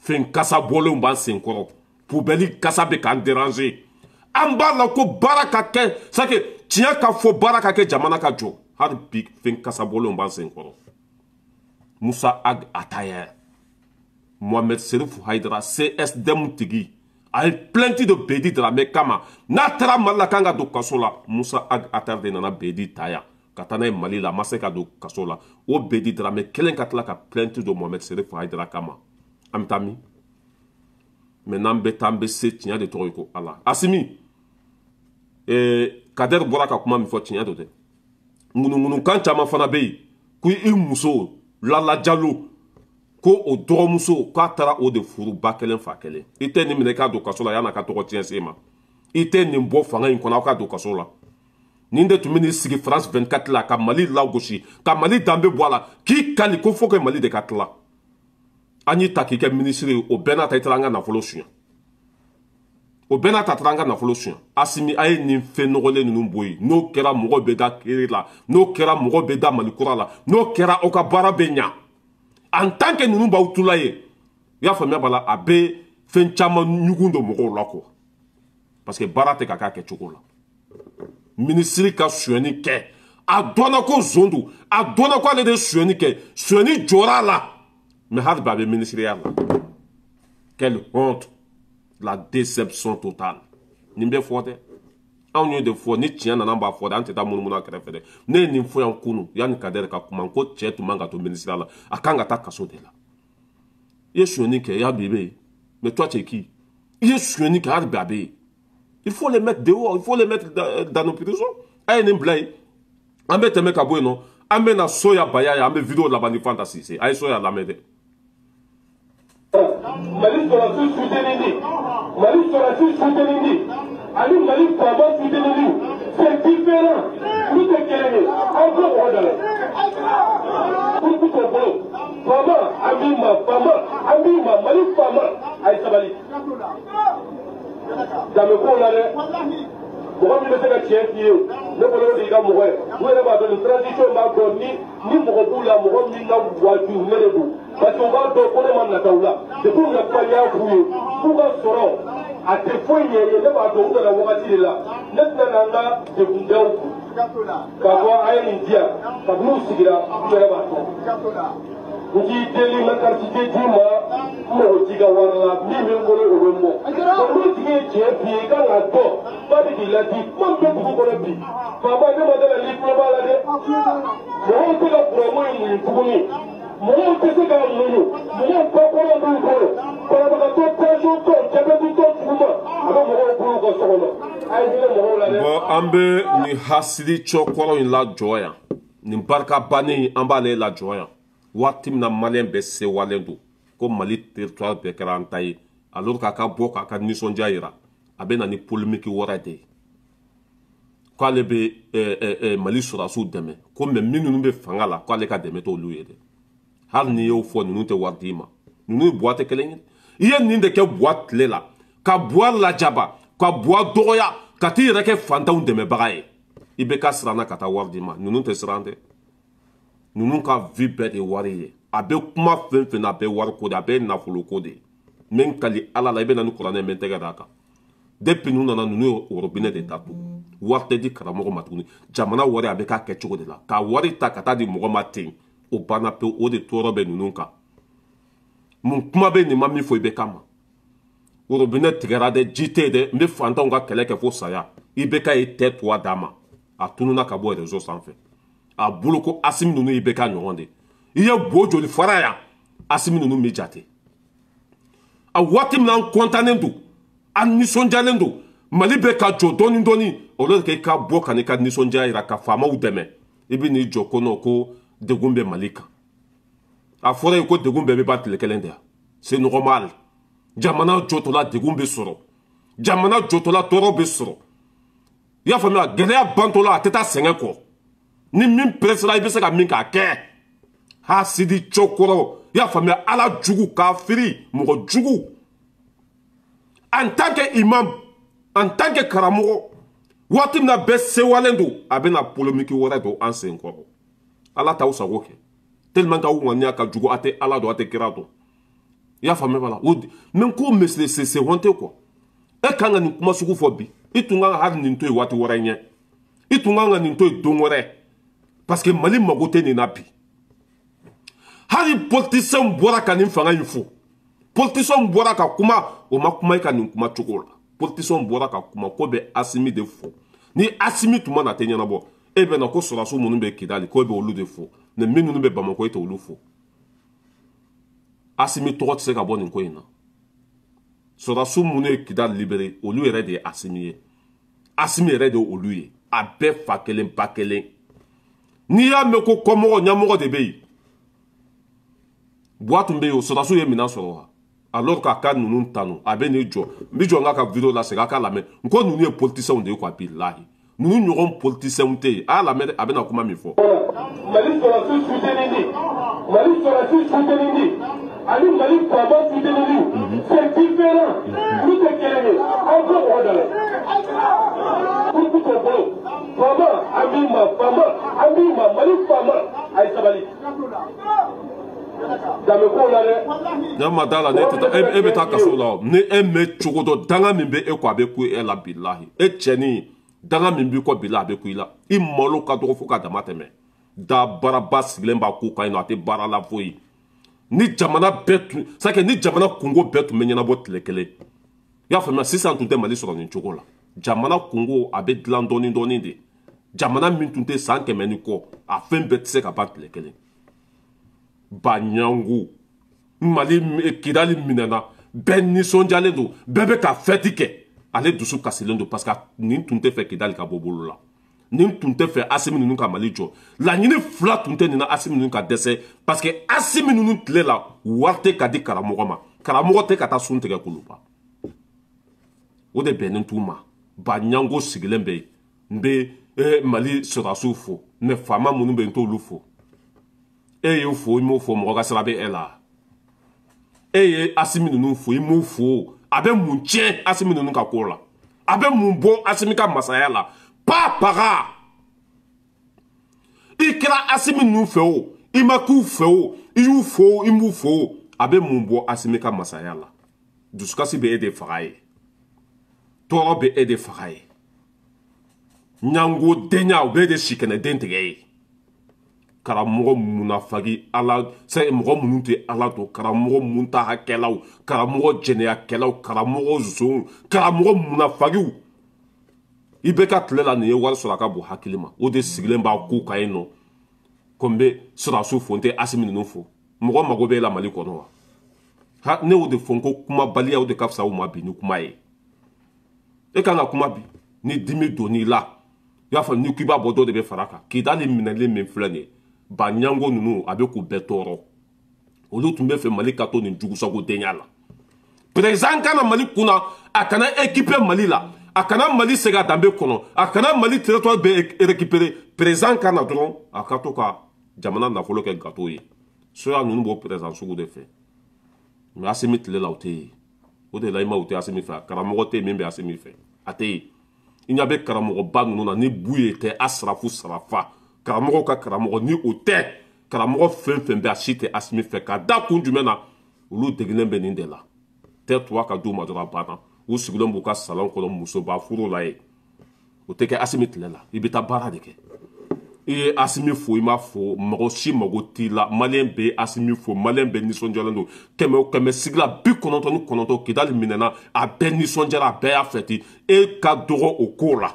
fɛn kasa bɔlenw b'an sen kɔrɔ, poubelle kasa bɛ k'an déranger. An b'a la ko baara ka kɛ, c'est que tiɲɛ ka fɔ, baara ka kɛ, jamana ka jɔ. Hali bi fɛn kasa bɔlenw b'an sen kɔrɔ. Moussa Ag Attaher, Mohamed Serif Haidara, CSDM tigi, a ye plainte de Bedi Dramé kama, n'a taara Mali la kan ka don kaso la. Moussa Ag Attaher de nana Bedi ta yan ka taa n'a ye Mali la, a ma se ka don kaso la. O Bedi Dramé kelen ka tila ka plainte don Mohamed Serif Haidara kama. An bɛ taa min? Mais n'an bɛ taa, an bɛ se. Tiɲɛ de tɔgɔ ye ko Ala. Asimi, Kader bɔra ka kuma min fɔ, tiɲɛ don dɛ. Ŋunuŋunukan caman fana bɛ yen ko i muso Lala Jalo, ko o dɔgɔmuso k'a taara o de furu ba kelen fa kelen. I tɛ nin minɛ k'a don kaso la yan'a ka tɔgɔ tiɲɛ se ma. I tɛ nin bɔ fanga in kɔnɔ aw ka don kaso la. Nin de tun bɛ n'i sigi France 24 la ka Mali lagosi, ka Mali danbe bɔ a la, k'i kali ko fo que Mali de ka tila. An y'i ta k'i kɛ minisiri ye, o bɛɛ n'a ta i taara an ka nafolo suɲɛ. O bɛɛ n'a ta taara an ka nafolo suɲɛ. Asimi, a ye nin fɛn nɔgɔlen ninnu bɔ yen. N'o kɛra mɔgɔ bɛ da kiri la, n'o kɛra mɔgɔ bɛ da Mali kura la, n'o kɛra aw ka baara bɛ ɲa. En tant que ninnu b'aw tula ye, i y'a faamuya b'a la, a bɛ fɛn caman ɲugun don mɔgɔw la quoi. Parce que baara tɛ ka k'a kɛcogo la. Minisiri ka sonyɛni kɛ, a dɔnna ko zon don, a dɔnna ko ale de ye sonyɛni kɛ, sonyɛni jɔra a la, mais hali bi a bɛ minisiriya la. Quelle honte, la déception totale. Nin bɛ fɔ dɛ. Anw y'o de fɔ, ni tiɲɛ nana an b'a fɔ dɛ, an tɛ taa munumunu a kɛrɛfɛ dɛ. Ne ye nin fɔ yan kunun yanni Kader ka kuma, ko cɛ tun man ka to minisiriya la, a kan ka taa kaso de la. I ye sonyɛni kɛ, i y'a bi i bɛ yen, mais toi tu es qui? I ye sonyɛni kɛ, hali bi a bɛ yen. Il faut les mettre dehors, il faut les mettre dans nos prisons. A ye nin bila yen, an bɛ tɛmɛ ka bɔ yen nɔ, an bɛ na Soya Baya ye, an bɛ vidéo laban ni Fanta Sise. A ye Soya lamɛn dɛ. Mali sɔrɔsi soutenili, Mali sɔrɔsi soutenili ani Mali faama soutenili, c'est différent, olu tɛ kelen ye. Aw ko mɔgɔ da la kuruku t'o bolo. Faama an b'i ma, faama an b'i ma, Mali faama a ye sabali. Danbe kow la dɛ, mɔgɔ min bɛ se ka tiɲɛ f'i ye, ne bolo o de y'i ka mɔgɔ ye. U yɛrɛ b'a dɔn nin transition b'a dɔn ni mɔgɔ b'u la, mɔgɔ min ka waaju ne de don, parce que u b'a dɔn ko ne ma nata u la. Depuis u na kuma, n y'a f'u ye k'u ka sɔrɔ a tɛ foyi ɲɛ ye. Ne b'a dɔn u nana wagati de la, ne tɛna na n ka degun da u kun k'a fɔ a ye nin di yan. Kabini u sigira, u yɛrɛ b'a dɔn. N k'i deli, n ka carte d'i ma, n mago t'i ka wari la, min bɛ n bolo o bɛ n bɔ. N'o tigi ye tiɲɛ f'i ye, i kan k'a dɔn ba bɛ k'i ladi. Kuma min bɛ dugu kɔnɔ bi, faama ne ma dala n'i tulo b'a la dɛ. Mɔgɔw tɛ ka kuranko in muɲu tuguni, mɔgɔw tɛ se k'a muɲu, mɔgɔw bakɔrɔ b'u bolo, banabagatɔ tension tɔ, jabɛti tɔ juguman a bɛ mɔgɔw bolo u ka so kɔnɔ. A ye hinɛ mɔgɔw la dɛ. Bon, an bɛ nin hasidi cɔkɔrɔ in lajɔ yan, nin barika bannen an b'ale lajɔ yan. Waati min na maliyɛn bɛɛ sewalen don ko Mali territoire bɛɛ kɛra an ta ye, alors k'a ka bɔ k'a ka nisɔndiya yira, a bɛ na ni polémique wɛrɛ de ye k'ale bɛ Mali sɔrɔdasiw dɛmɛ, ko mais minnu bɛ fanga la k'ale ka dɛmɛ t'olu ye dɛ. Hali n'i y'o fɔ, ninnu tɛ wari d'i ma, ninnu ye buwa tɛ kelen ye. I ye nin de kɛ buwa tile la, ka buwa lajaba, ka buwa dɔgɔya, ka t'i yɛrɛ kɛ fantanw dɛmɛbaga ye. I bɛ ka siran ka taa wari d'i ma, ninnu tɛ siran dɛ. Ninnu ka vie bɛɛ de wari ye. A bɛ kuma fɛn fɛn na, a bɛ wari ko de, a bɛ nafolo ko de. N bɛ n kali Ala la, i bɛ na ni kuranɛ, n bɛ n tɛgɛ d'a kan. Depuis ninnu nana, ninnu ye robinet de datugu, wari tɛ di karamɔgɔ ma tuguni. Jamana wari a bɛ k'a kɛ cogo de la, ka wari ta ka taa di mɔgɔ ma ten, o banna pewu. O de tɔɔrɔ bɛ ninnu kan. Mun kuma bɛ nin ma min fɔ i bɛ kama? Robinet tigɛra dɛ, ji tɛ yen dɛ, n bɛ fantanw ka kɛlɛ kɛ fo saya. I bɛ ka ye tɛ tuwa d'a ma, a tununa ka bɔ réseau sanfɛ. A bolo ko Asimi ninnu i bɛ ka ɲɔgɔn de. I ye bo joli fara yan, Asimi ninnu bɛ jate. A waati min na an kɔntannen don, an nisɔndiyalen don, Mali bɛ ka jɔ dɔɔni dɔɔni, o de kɛ i ka bɔ ka n'i ka nisɔndiya yira ka faamaw dɛmɛ. I bɛ n'i jɔ ko non, ko degun bɛ Mali kan. A fɔra yen ko degun bɛɛ bɛ ban tile kelen de yan, c'est normal. Jamana jɔtɔla degun bɛ sɔrɔ, jamana jɔtɔla tɔɔrɔ bɛ sɔrɔ. I y'a faamuya, gɛlɛya bantɔla a tɛ taa sɛgɛn kɔ. Ni min pressera, i bɛ se ka min k'a kɛ. Hasidi cɔkɔrɔ, i y'a faamuya, Ala jugu, kafiri, mɔgɔ jugu. En tant que imam, en tant que karamɔgɔ, waati min na bɛɛ sewalen don, a bɛna polémique wɛrɛ don an sen kɔrɔ. Ala t'aw sago kɛ, tellement k'aw ŋaniya ka jugu, a tɛ Ala dɔn, a tɛ kira dɔn. I y'a faamuya b'a la, o mais ko mais c'est honteux quoi. E kan ka nin kuma sugu fɔ bi, i tun kan ka hali nin to yen waati wɛrɛ ɲɛ, i tun kan ka nin to yen don wɛrɛ, parce que Mali mago tɛ nin na bi. Hali politiciens bɔra ka nin fanga in fo, politiciens bɔra ka kuma, o ma kuma i ka nin kuma cogo la. Politiciens bɔra ka kuma ko bɛ Asimi de fo, ni Asimi tun ma na a tɛ ɲɛnabɔ. E bɛ na ko sɔrɔdasiw minnu bɛ Kidali ko e bɛ olu de fo, mais minnu bɛ Bamakɔ e tɛ olu fo. Asimi tɔgɔ tɛ se ka bɔ nin ko in na. Sɔrɔdasiw minnu ye Kidali libéré, olu yɛrɛ de ye Asimi ye, Asimi yɛrɛ de ye olu ye, a bɛɛ fa kelen ba kelen. N'i y'a mɛn ko kɔmɔgɔ ɲɛmɔgɔ de bɛ yen, Buwa tun bɛ yen, o sɔrɔdasiw ye minɛn sɔrɔ wa? Alors k'a ka ninnu tanu, a bɛ n'i jɔ, n bɛ jɔ n k'a ka vidéo la segin a k'a lamɛn. N ko ninnu ye politiciens de ye quoi, bilahi ninnu ɲɔgɔn politiciens tɛ yen. A y'a lamɛn dɛ, a bɛna kuma min fɔ. Mali sɔrɔdasi soutenili, Mali sɔrɔdasi soutenili ani Mali faama soutenili, c'est différent, olu tɛ kelen ye. Aw ko mɔgɔ da la kuruku t'o bolo. Faama an b'i ma, faama an b'i ma, Mali faama a ye sabali. Danbe kow la dɛ. Ne ma da la, ne tɛ taa, e bɛ taa kaso la o. Ni e mɛ cogo dɔn, danga min bɛ e kɔ a bɛ ku e la bilahi. E cɛnin, danga min b'i kɔ bilahi a bɛ ku i la. I malo ka dɔgɔ fo ka dama tɛmɛ. Da baaraba sigilen b'a ko kan yen nɔ, a tɛ baara la foyi. Ni jamana bɛɛ tun, c'est que ni jamana kungo bɛɛ tun bɛ ɲɛnabɔ tile kelen. I y'a faamuya, sisan tun tɛ Mali sɔrɔ nin cogo la. Jamana kungo a bɛ dilan dɔɔni dɔɔni de. Jamana min tun tɛ san 100 ni kɔ, a fɛn bɛɛ tɛ se ka ban tile kelen. Baɲangu Mali Kidali minɛna, bɛɛ nisɔndiyalen don, bɛɛ bɛ ka fɛti kɛ. Ale dusu kasilen don parce que nin tun tɛ fɛ Kidali ka bɔ bolo la. Nin tun tɛ fɛ Asimi ninnu ka Mali jɔ. Laɲini fila tun tɛ nin na Asimi ninnu ka dɛsɛ parce que Asimi ninnu tile la wari tɛ ka di karamɔgɔ ma. Karamɔgɔ tɛ ka taa sun tigɛ Kuluba. O de bɛnnen t'u ma. Baɲango sigilen bɛ yen. N bɛ Mali sɔrɔdasiw fo, mais faama minnu bɛ yen n t'olu fo. E y'o fo, i m'o fo, mɔgɔ ka sira bɛ e la. E ye Asimi ninnu fo, i m'o fo. A bɛ mun tiɲɛ Asimi ninnu ka ko la? A bɛ mun bɔ Asimi ka masaya la? Pa paga. I kɛra Asimi ninnu fɛ o, i ma k'u fɛ o, i y'u fo o, i m'u fo o, a bɛ mun bɔ Asimi ka masaya la? Dusukasi bɛ e de faga ye. Tɔɔrɔ bɛ e de faga ye. Ɲango denya o bɛ de sikɛnɛden tigɛ ye. Karamɔgɔ munafagi ala sɛ mɔgɔ minnu tɛ ala dɔn, karamɔgɔ muntahakɛlaw, karamɔgɔ jɛnɛyakɛlaw, karamɔgɔ zonw, karamɔgɔ munafagiw. I bɛ ka tile la nin ye wari sɔrɔ a ka bon hakili ma. O de sigilen b'a ko kan yen nɔ. Ko n bɛ sɔrɔdasiw fo, n tɛ Asimi ninnu fo. Mɔgɔ mago bɛ e la Mali kɔnɔ wa? Ha, ne y'o de fɔ n ko kumabaliya o de ka fisa u ma bi ni kuma ye. E kan ka kuma bi ni dimi donn'i la. I y'a fɔ ni k'i b'a bɔ dɔ de bɛ fara kan. Kidali minɛli min filɛ nin ye, Baɲango ninnu a bɛ k'u bɛɛ tɔɔrɔ. Olu tun bɛ fɛ Mali ka to nin jugusagodenya la. Président kana Mali kunna, a kana équiper Mali la, a kana Mali segin a danbe kɔnɔ, a kana Mali territoire bɛɛ récupérer. Président kana dɔrɔn a ka to ka jamana nafolo kɛ gâteau ye. Soya ninnu b'o président sugu de fɛ. Mais Asimi tile la o tɛ yen. O de la i ma o tɛ Asimi fɛ. Karamɔgɔ tɛ yen min bɛ Asimi fɛ. A tɛ yen. I ɲɛ bɛ karamɔgɔba ninnu na ni bu ye tɛ Asrafu Sarafa. Karamɔgɔw ka karamɔgɔ ni o tɛ. Karamɔgɔ fɛn fɛn bɛ a si tɛ Asimi fɛ. Ka da kun jumɛn na, olu degilen bɛ nin de la. Tɛ tuwa ka d'u ma dɔrɔn a banna. U sigilen b'u ka salon kɔnɔ musoba furu la yen. O tɛ kɛ Asimi tile la. I bɛ taa baara de kɛ. I ye Asimi fo, i m'a fo, mɔgɔ si mago t'i la. Maliyɛn bɛ Asimi fo, maliyɛn bɛɛ nisɔndiyalen don. 100 o 100 sigila 99 Kidali minɛna, a bɛɛ nisɔndiyara, a bɛɛ y'a fɛti. E ka dɔgɔ o ko la.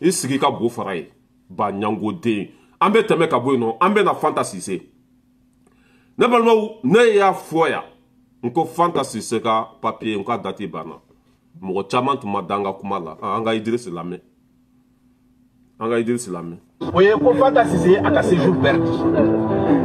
I sigi ka bo fara ye. Baɲangoden. An bɛ tɛmɛ ka bɔ yen nɔ, an bɛ na Fanta Sise. Ne balimaw, ne y'a fɔ yan, n ko Fanta Sise ka papier, n ka date banna. Mɔgɔ caman tun ma da n ka kuma la. An ka Idrisi lamɛn. An ka Idrisi lamɛn. O ye ko Fanta Sise a ka séjour perdu.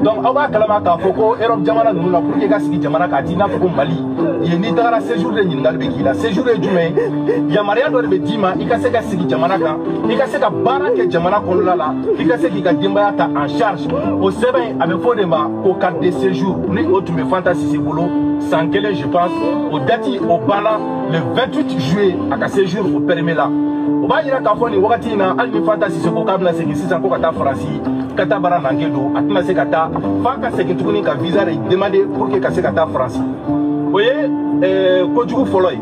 Donc aw b'a kalama k'a fɔ ko Europe jamana ninnu na, pour que i ka sigi jamana kan, a t'i n'a fɔ ko Mali yen n'i tagara séjour de ɲininkali bɛ k'i la. Séjour ye jumɛn ye? Yamaruya dɔ de bɛ d'i ma i ka se ka sigi jamana kan, i ka se ka baara kɛ jamana kɔnɔna la, i ka se k'i ka denbaya ta en charge. O sɛbɛn a bɛ fɔ o de ma ko carte de séjour. Ni o tun bɛ Fanta Sise bolo san kelen je pense, o date o banna le 28 juillet, a ka séjour o périmé la. O b'a yira k'a fɔ nin wagati in na, hali ni Fanta Sise ko k'a bɛna segin sisan ko ka taa Faransi ka taa baara nanke don, a tɛna se ka taa f'a ka segin tuguni ka visa de demander pour que ka se ka taa Faransi. O ye kojugu fɔlɔ ye.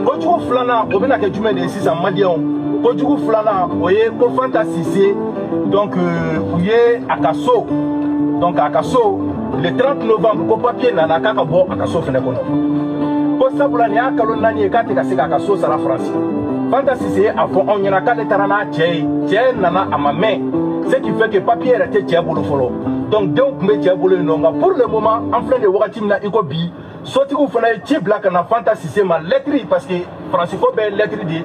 Kojugu filanan o bɛna kɛ jumɛn de ye sisan maliyɛnw? Kojugu filanan o ye ko Fanta Sise, donc u ye a ka so, donc a ka so le 30 novembre ko papier nana k'a ka bɔ a ka so fɛnɛ kɔnɔ. Ko sabula nin y'a kalo 4 ye k'a tɛ ka se k'a ka so sara Faransi. Fanta Sise a fɔ anw ɲɛna k'ale taara n'a cɛ ye, cɛ nana a ma mɛn, ce qui fait que papier yɛrɛ tɛ cɛ bolo fɔlɔ. Donc denw tun bɛ cɛ bolo yen nɔ, nka pour le moment an filɛ nin wagati min na i ko bi, sotigiw fana ye ci bila ka na Fanta Sise ma lettre, parce que Faransi ko bɛɛ ye lettre de ye.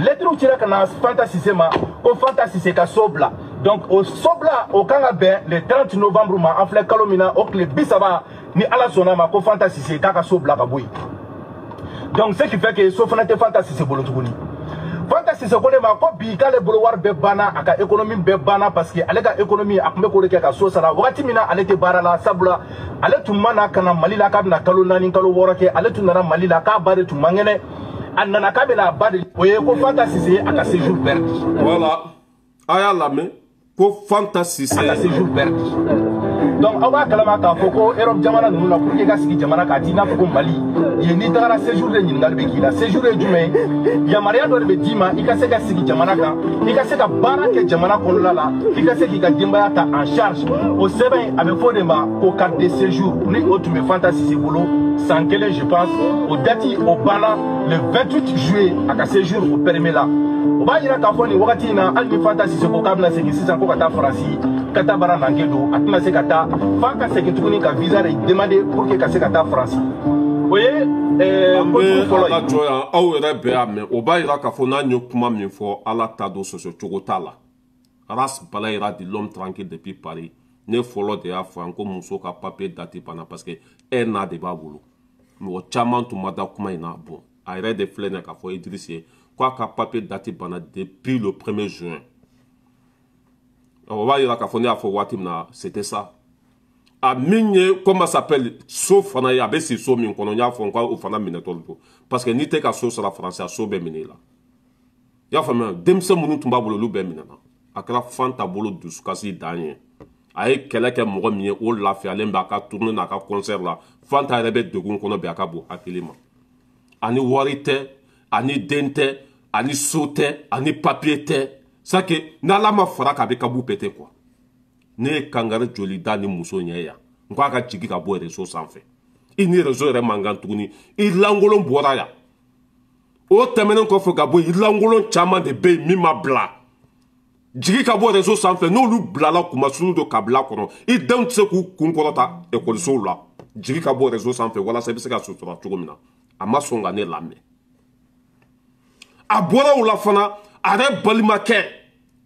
Lettre cira ka na Fanta Sise ma ko Fanta Sise ka so bila. Donc o so bila o kan ka bɛn le 30 novembre ma, an filɛ kalo min na o tile 30, ni Ala sɔnna ma ko Fanta Sise k'a ka so bila ka bɔ yen. Donc ce qui fait que so fana tɛ Fanta Sise bolo tuguni. Fanta Sise ko ne ma ko bi k'ale bolo wari bɛɛ banna, a ka économie bɛɛ banna, parce que ale ka économie a tun bɛ k'o de kɛ ka so sara wagati min na ale tɛ baara la. Sabula ale tun ma na ka na Mali la k'a bɛna kalo 4 kalo 6 kɛ, ale tun nana Mali la k'a ba de tun man kɛnɛ, a nana k'a bɛna a ba de. O ye ko Fanta Sise a ka séjour perdu. Voilà, a y'a lamɛn ko Fanta Sise a ka séjour perdu. Donc aw b'a kalama k'a fɔ ko Europe jamana ninnu na, pour que i ka sigi jamana kan, a t'i n'a fɔ ko Mali yen n'i tagara séjour de ɲininkali bɛ k'i la. Séjour ye jumɛn ye? Yamaruya dɔ de bɛ d'i ma i ka se ka sigi jamana kan, i ka se ka baara kɛ jamana kɔnɔna la, i ka se k'i ka denbaya ta en charge. O sɛbɛn a bɛ fɔ o de ma ko carte de séjour. Ni o tun bɛ Fanta Sise bolo San kelen, je pense, o date o banna le 28 juillet, a ka séjour o périmé la. O b'a yira k'a fɔ nin wagati in na, hali ni Fanta Sise ko k'a bɛna segin sisan ko ka taa Faransi ka taa baara nanke don, a tɛna se ka taa f'a ka segin tuguni ka visa de demander pour que ka se ka taa Faransi. O ye an kojugu bɛ fɔlɔ ala ye. Jɔ yan, aw yɛrɛ bɛɛ y'a mɛn. O b'a yira k'a fɔ n'an ye kuma min fɔ, Ala ta don, sɔsɔ cogo t'a la. Ras Balayira de l'homme tranquille depuis Paris. Ne fɔlɔ de y'a fɔ yan ko muso ka papier date banna, parce que un an de b'a bolo. Mɔgɔ caman tun ma da kuma in na. Bon, a yɛrɛ de filɛ nin ye k'a fɔ Idriss ye k'a ka papier date banna depuis le 1er juin. O b'a yira k'a fɔ ne y'a fɔ waati min na, c'était ça. A min ye, comment ça s'appelle, so fana ye, a bɛ si so min kɔnɔ, n y'a fɔ n ko o fana minɛtɔ don, parce que n'i tɛ ka so sara Faransi, a so bɛɛ minɛ i la. I y'a faamuya? Denmisɛn minnu tun b'a bolo, olu bɛɛ minɛna. A kɛra Fanta bolo dusukasi dan ye. A ye kɛlɛ kɛ mɔgɔ min ye, o lafiyalen bɛ a ka tournée n'a ka concert la. Fanta yɛrɛ bɛ degun kɔnɔ bi, a ka bon hakili ma. Ani wari tɛ, ani den tɛ, ani so tɛ, ani papier tɛ. C'est que n'Ala ma fara k'a bɛ kabu péter quoi. Ne ye kangari joli da ni muso ɲɛ yan n ko a ka jigin ka bɔ réseau sanfɛ. I ni réseau yɛrɛ man kan tuguni, i lankolon bɔra yan. O tɛmɛnen kɔfɛ ka bɔ yen, i lankolon caman de bɛ yen min ma bila jigi ka bɔ réseau sanfɛ. N'olu bilala kumasulu don kabila kɔnɔ, i denw tɛ se k'u kun kɔrɔta ekɔlisow la. Jigi ka bɔ réseau sanfɛ walasa i bɛ se ka sutura cogo min na. A ma sɔn ka ne lamɛn. A bɔra o la fana, a yɛrɛ balimakɛ,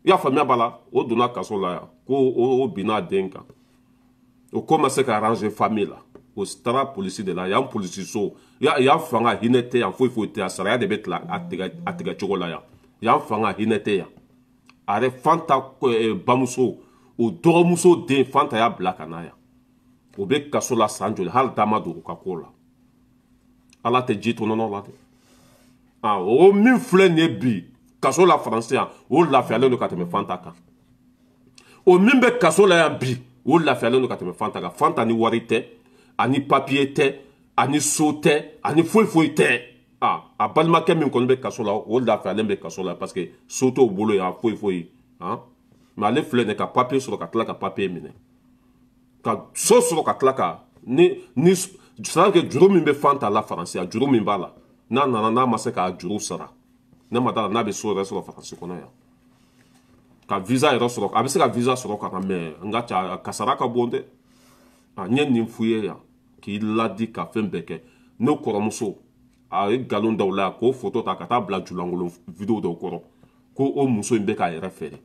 i y'a faamuya b'a la, o donna kaso la yan ko o binna a den kan. O ko ma se ka arranger famille la, o taara polisi de la yan, polisiso yan. Fanga hinɛ tɛ yan, foyi foyi tɛ yan. Saraya de bɛ tila a tigɛ a tigɛ cogo la yan. Yan fanga hinɛ tɛ yan. A yɛrɛ Fanta bamuso, o dɔgɔmuso den, Fanta y'a bila ka na yan. O bɛ kaso la san joli, hali da ma don o ka ko la. Ala tɛ ji to nɔnɔ la dɛ. Ah, o min filɛ nin ye bi kaso la Faransi yan, o lafiyalen don ka tɛmɛ Fanta kan. O min bɛ kaso la yan bi, o lafiyalen don ka tɛmɛ Fanta kan. Fanta ni wari tɛ, ani papiye tɛ, ani so tɛ, ani foyi foyi tɛ. Ah, a balimakɛ min kɔni bɛ kaso la, o lafiyalen bɛ kaso la, parce que so t'o bolo yan, foyi foyi. Ah, mais ale filɛ nin ye ka papiye sɔrɔ, ka tila ka papiye minɛ, ka so sɔrɔ, ka tila ka ni c'est à dire que juru min bɛ Fanta la Faransi, a juru min b'a la, n'a nana n'a ma se k'a juru sara, ne ma d'a la n'a bɛ so yɛrɛ sɔrɔ Faransi kɔnɔ yan, ka visa yɛrɛ sɔrɔ. A bɛ se ka visa sɔrɔ ka na, mais n ka ca kasara ka bon dɛ. A n ye nin f'u ye yan k'i ladi ka fɛn bɛɛ kɛ. Ne kɔrɔmuso, a ye nkalon da o la k'o photo ta ka taa bila julankolon vidéo dɔw kɔrɔ ko o muso in bɛ k'a yɛrɛ feere.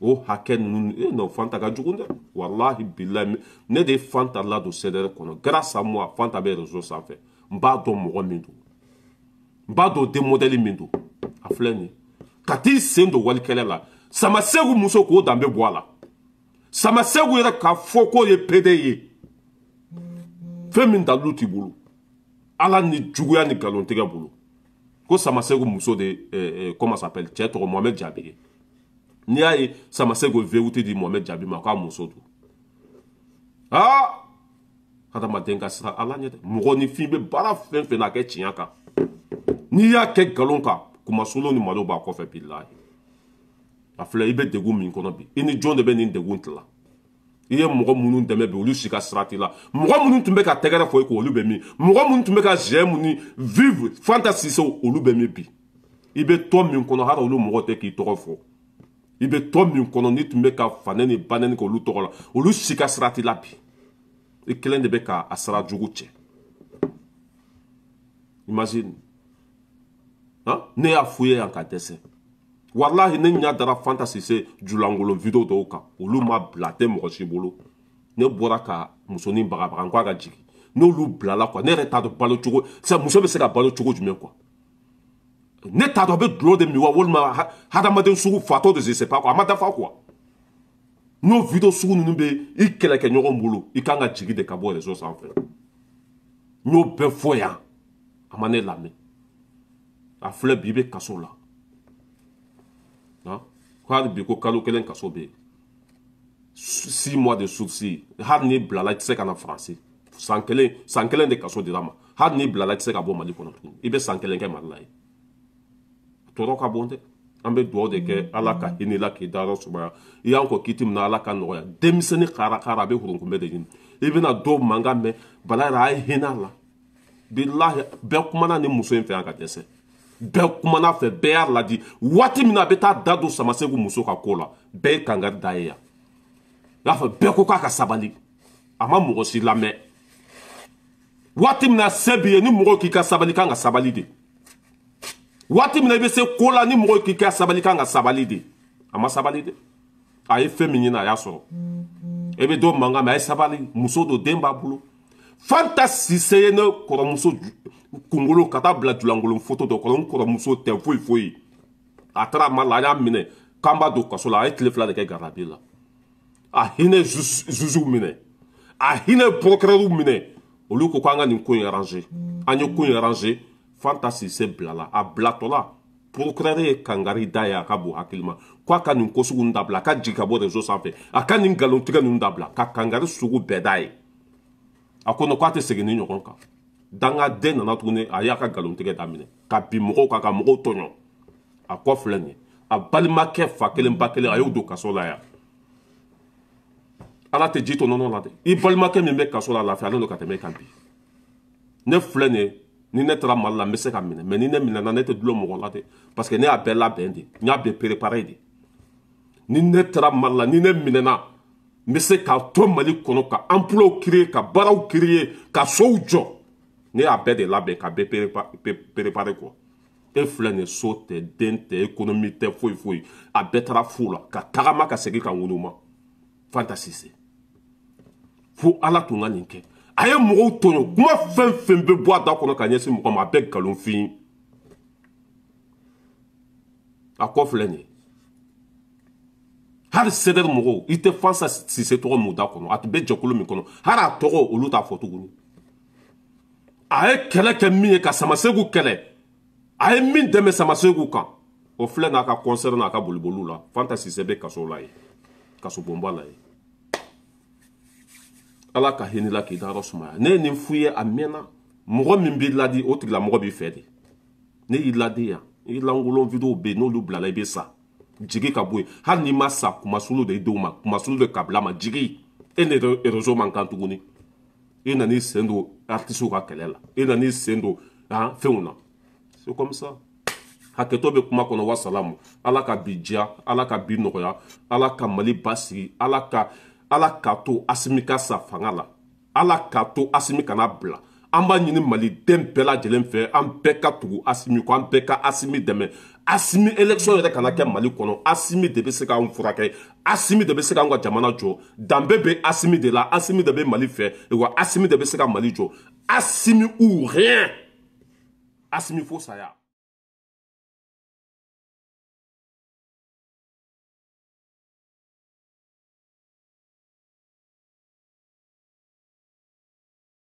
O hakɛ ninnu e non, Fanta ka jugu dɛ, walahi bilahi. Ne de ye Fanta ladon CDR kɔnɔ. Grâce à moi, Fanta bɛ réseau sanfɛ. N b'a dɔn mɔgɔ min don, n b'a dɔn den modèle min don. A filɛ nin ye ka t'i sen don walikɛlɛ la. Samasegu muso k'o danbe bɔ a la. Samasegu yɛrɛ k'a fɔ k'o ye PD ye, fɛn min dalilu t'i bolo, Ala ni juguya ni nkalontigɛ bolo, ko Samasegu muso de comment s'appelle, cɛ tɔgɔ Mohamed Jabi ye. N'i y'a ye Samasegu ye V8 di Mohamed Jabi ma k'a muso don. Aa, hadamaden ka siran Ala ɲɛ dɛ. Mɔgɔninfin bɛ baara fɛn fɛn na, a kɛ tiɲɛ kan. N'i y'a kɛ nkalon kan, kumasolo ni malo b'a kɔfɛ. Bilahi, a filɛ, i bɛ degun min kɔnɔ bi, i ni jɔn de bɛ nin degun tila? I ye mɔgɔ minnu dɛmɛ bi, olu si ka sira t'i la. Mɔgɔ minnu tun bɛ ka tɛgɛrɛ fɔ i ko, olu bɛ min? Mɔgɔ minnu tun bɛ ka zɛ ni vive Fanta Sise, olu bɛ min bi? I bɛ tɔn min kɔnɔ, hali olu mɔgɔ tɛ k'i tɔgɔ fɔ. I bɛ tɔn min kɔnɔ, n'i tun bɛ ka fanɛ ni banɛni kɛ olu tɔgɔ la, olu si ka sira t'i la bi. I kelen de bɛ ka a sira jugu cɛ. Imagine, han, ne y'a f'u ye yan ka dɛsɛ. Walahi, ne ɲɛ dara Fanta Sise julankolon vidéo dɔw kan, olu ma bila, a tɛ mɔgɔ si bolo. Ne bɔra ka musonin bagabaga n ko a ka jigin. N'olu bilala quoi, ne yɛrɛ t'a dɔn balo cogo, c'est muso bɛ se ka balo cogo jumɛn quoi. Ne t'a dɔn a bɛ dulɔ de min wa, walima hadamaden sugu fatɔ de, je sais pas quoi. A ma dafa quoi. N'o vidéo sugu ninnu bɛ i kɛlɛkɛɲɔgɔn bolo, i kan ka jigin de ka bɔ réseau sanfɛ. N y'o bɛɛ fɔ yan, a ma ne lamɛn. A filɛ bi, i bɛ kaso la ko hali bi ko kalo kelen kaso bɛ yen, 6 mois de sursis. Hali n'i bilala, i tɛ se ka na Faransi. San kelen, san kelen de kaso dira ma. Hali n'i bilala, i tɛ se ka bɔ Mali kɔnɔ tuguni. I bɛ san kelen kɛ Mali la yen. Tɔɔrɔ ka bon dɛ. An bɛ dugawu de kɛ, Ala ka hinɛ la k'i dayɔrɔ sumaya. I y'an kɔ kiti min na, Ala ka nɔgɔya. Denmisɛnnin kara kara, a bɛ hurunkunbɛ de ɲini. I bɛna dɔw mankan mɛn, Bala yɛrɛ a ye hinɛ a la. Bilahi bɛɛ kumana ni muso in fɛ yan ka dɛsɛ. Bɛɛ kumana fɛ, bɛɛ y'a ladi. Waati min na a bɛ taa da don Samasegu muso ka ko la, bɛɛ ye kangari da ye yan. I y'a fɔ bɛɛ ko k'a ka sabali. A ma mɔgɔ si lamɛn. Waati min na se b'i ye, ni mɔgɔw k'i ka sabali, kan ka sabali de. Waati min na i bɛ se ko la, ni mɔgɔw k'i ka sabali, kan ka sabali de. A ma sabali de. A ye fɛn min ɲini, a y'a sɔrɔ. E bɛ dɔw mankan mɛn, a ye sabali, muso don, den b'a bolo. Fanta Sise ye ne kɔrɔmuso kunkolo ka taa bila julankolon foto dɔ kɔrɔ. N kɔrɔmuso tɛ foyi foyi. A taara ma la, a y'a minɛ k'an b'a don kaso la. A ye tile 2 de kɛ garabi la. A hinɛ zuzuw minɛ, a hinɛ procureur minɛ. Olu ko k'an ka nin ko in arranger. An ye ko in arranger. Fanta Sise bilala. A bilatɔla, procureur ye kangari da ye a ka bon hakili ma, k'a ka nin ko sugu ninnu dabila, a ka jigin ka bɔ réseau sanfɛ, a ka nin nkalontigɛ ninnu dabila, ka kangari sugu bɛɛ da ye. A ko non, k'a tɛ segin ni ɲɔgɔn kan. Dangaden nana tuguni, a y'a ka nkalontigɛ daminɛ ka bin mɔgɔw kan, ka mɔgɔw tɔɲɔ. A kɔ filɛ nin ye, a balimakɛ fa kelen ba kelen, a y'o don kaso la yan. Ala tɛ ji to nɔnɔ la dɛ. I balimakɛ min bɛ kaso la, a lafiyalen don ka tɛmɛ e kan bi. Ne filɛ nin ye, ni ne taara Mali la, n bɛ se ka minɛ, mais ni ne minɛna, ne tɛ dulon mɔgɔ la dɛ, parce que ne y'a bɛɛ labɛn de, n y'a bɛɛ préparé de. Ni ne taara Mali la, ni ne minɛna, n bɛ se k'a to Mali kɔnɔ, ka emploi créer, ka baaraw créer, ka sow jɔ. Ne y'a bɛɛ de labɛn, ka bɛɛ préparé quoi. E filɛ nin ye, so tɛ, den tɛ, économie tɛ, foyi foyi. A bɛɛ taara fu la, ka tagama ka segin ka ŋunuma. Fanta Sise, fo Ala tun ka nin kɛ. A ye mɔgɔw tɔɲɔ, kuma fɛn fɛn bɛ bɔ a da kɔnɔ ka ɲɛsin mɔgɔ ma, a bɛɛ nkalonfin. A kɔ filɛ nin ye, hali CDR mɔgɔw, i tɛ Fanta Sise tɔgɔ mun da kɔnɔ, a tun bɛ jɛkulu min kɔnɔ, hali a tɔgɔ olu t'a fɔ tuguni. A ye kɛlɛ kɛ min ye ka Samasegu kɛlɛ, a ye min dɛmɛ Samasegu kan, o filɛ n'a ka concert n'a ka boliboliw la. Fanta Sise bɛ kaso la yen, kasobonba la yen. Ala ka hinɛ la k'i dayɔrɔ sumaya. Ne ye nin f'u ye a mɛnna. Mɔgɔ min b'i ladi, o tigilamɔgɔ b'i fɛ de. Ne y'i ladi yan, i lankolon vidéo bɛ yen, n'olu bilala i bɛ sa. Jigi ka bɔ yen, hali n'i ma sa, kumasulu de i denw ma, kumasulu de kabila ma. Jigi, e ni réseau man kan tuguni. E nan'i sen don artiste ka kɛlɛ la, e nan'i sen don fɛnw na. C'est comme ça. Hakɛto bɛ kuma kɔnɔ. Wasalamu. Ala ka bi diya, Ala ka bi nɔgɔya, Ala ka Mali basigi, Ala k'a to Asimi ka sa fanga la, Ala k'a to Asimi kana bila. An b'a ɲini maliden bɛɛ lajɛlen fɛ, an bɛɛ ka tugu Asimi kɔ, an bɛɛ ka Asimi dɛmɛ. Asimi élection yɛrɛ kana kɛ Mali kɔnɔ. Asimi de bɛ se k'anw furakɛ, Asimi de bɛ se k'anw ka jamana jɔ. Danbe bɛ Asimi de la, Asimi de bɛ Mali fɛ, wa Asimi de bɛ se ka Mali jɔ. Asimi ou rien, Asimi fo saya.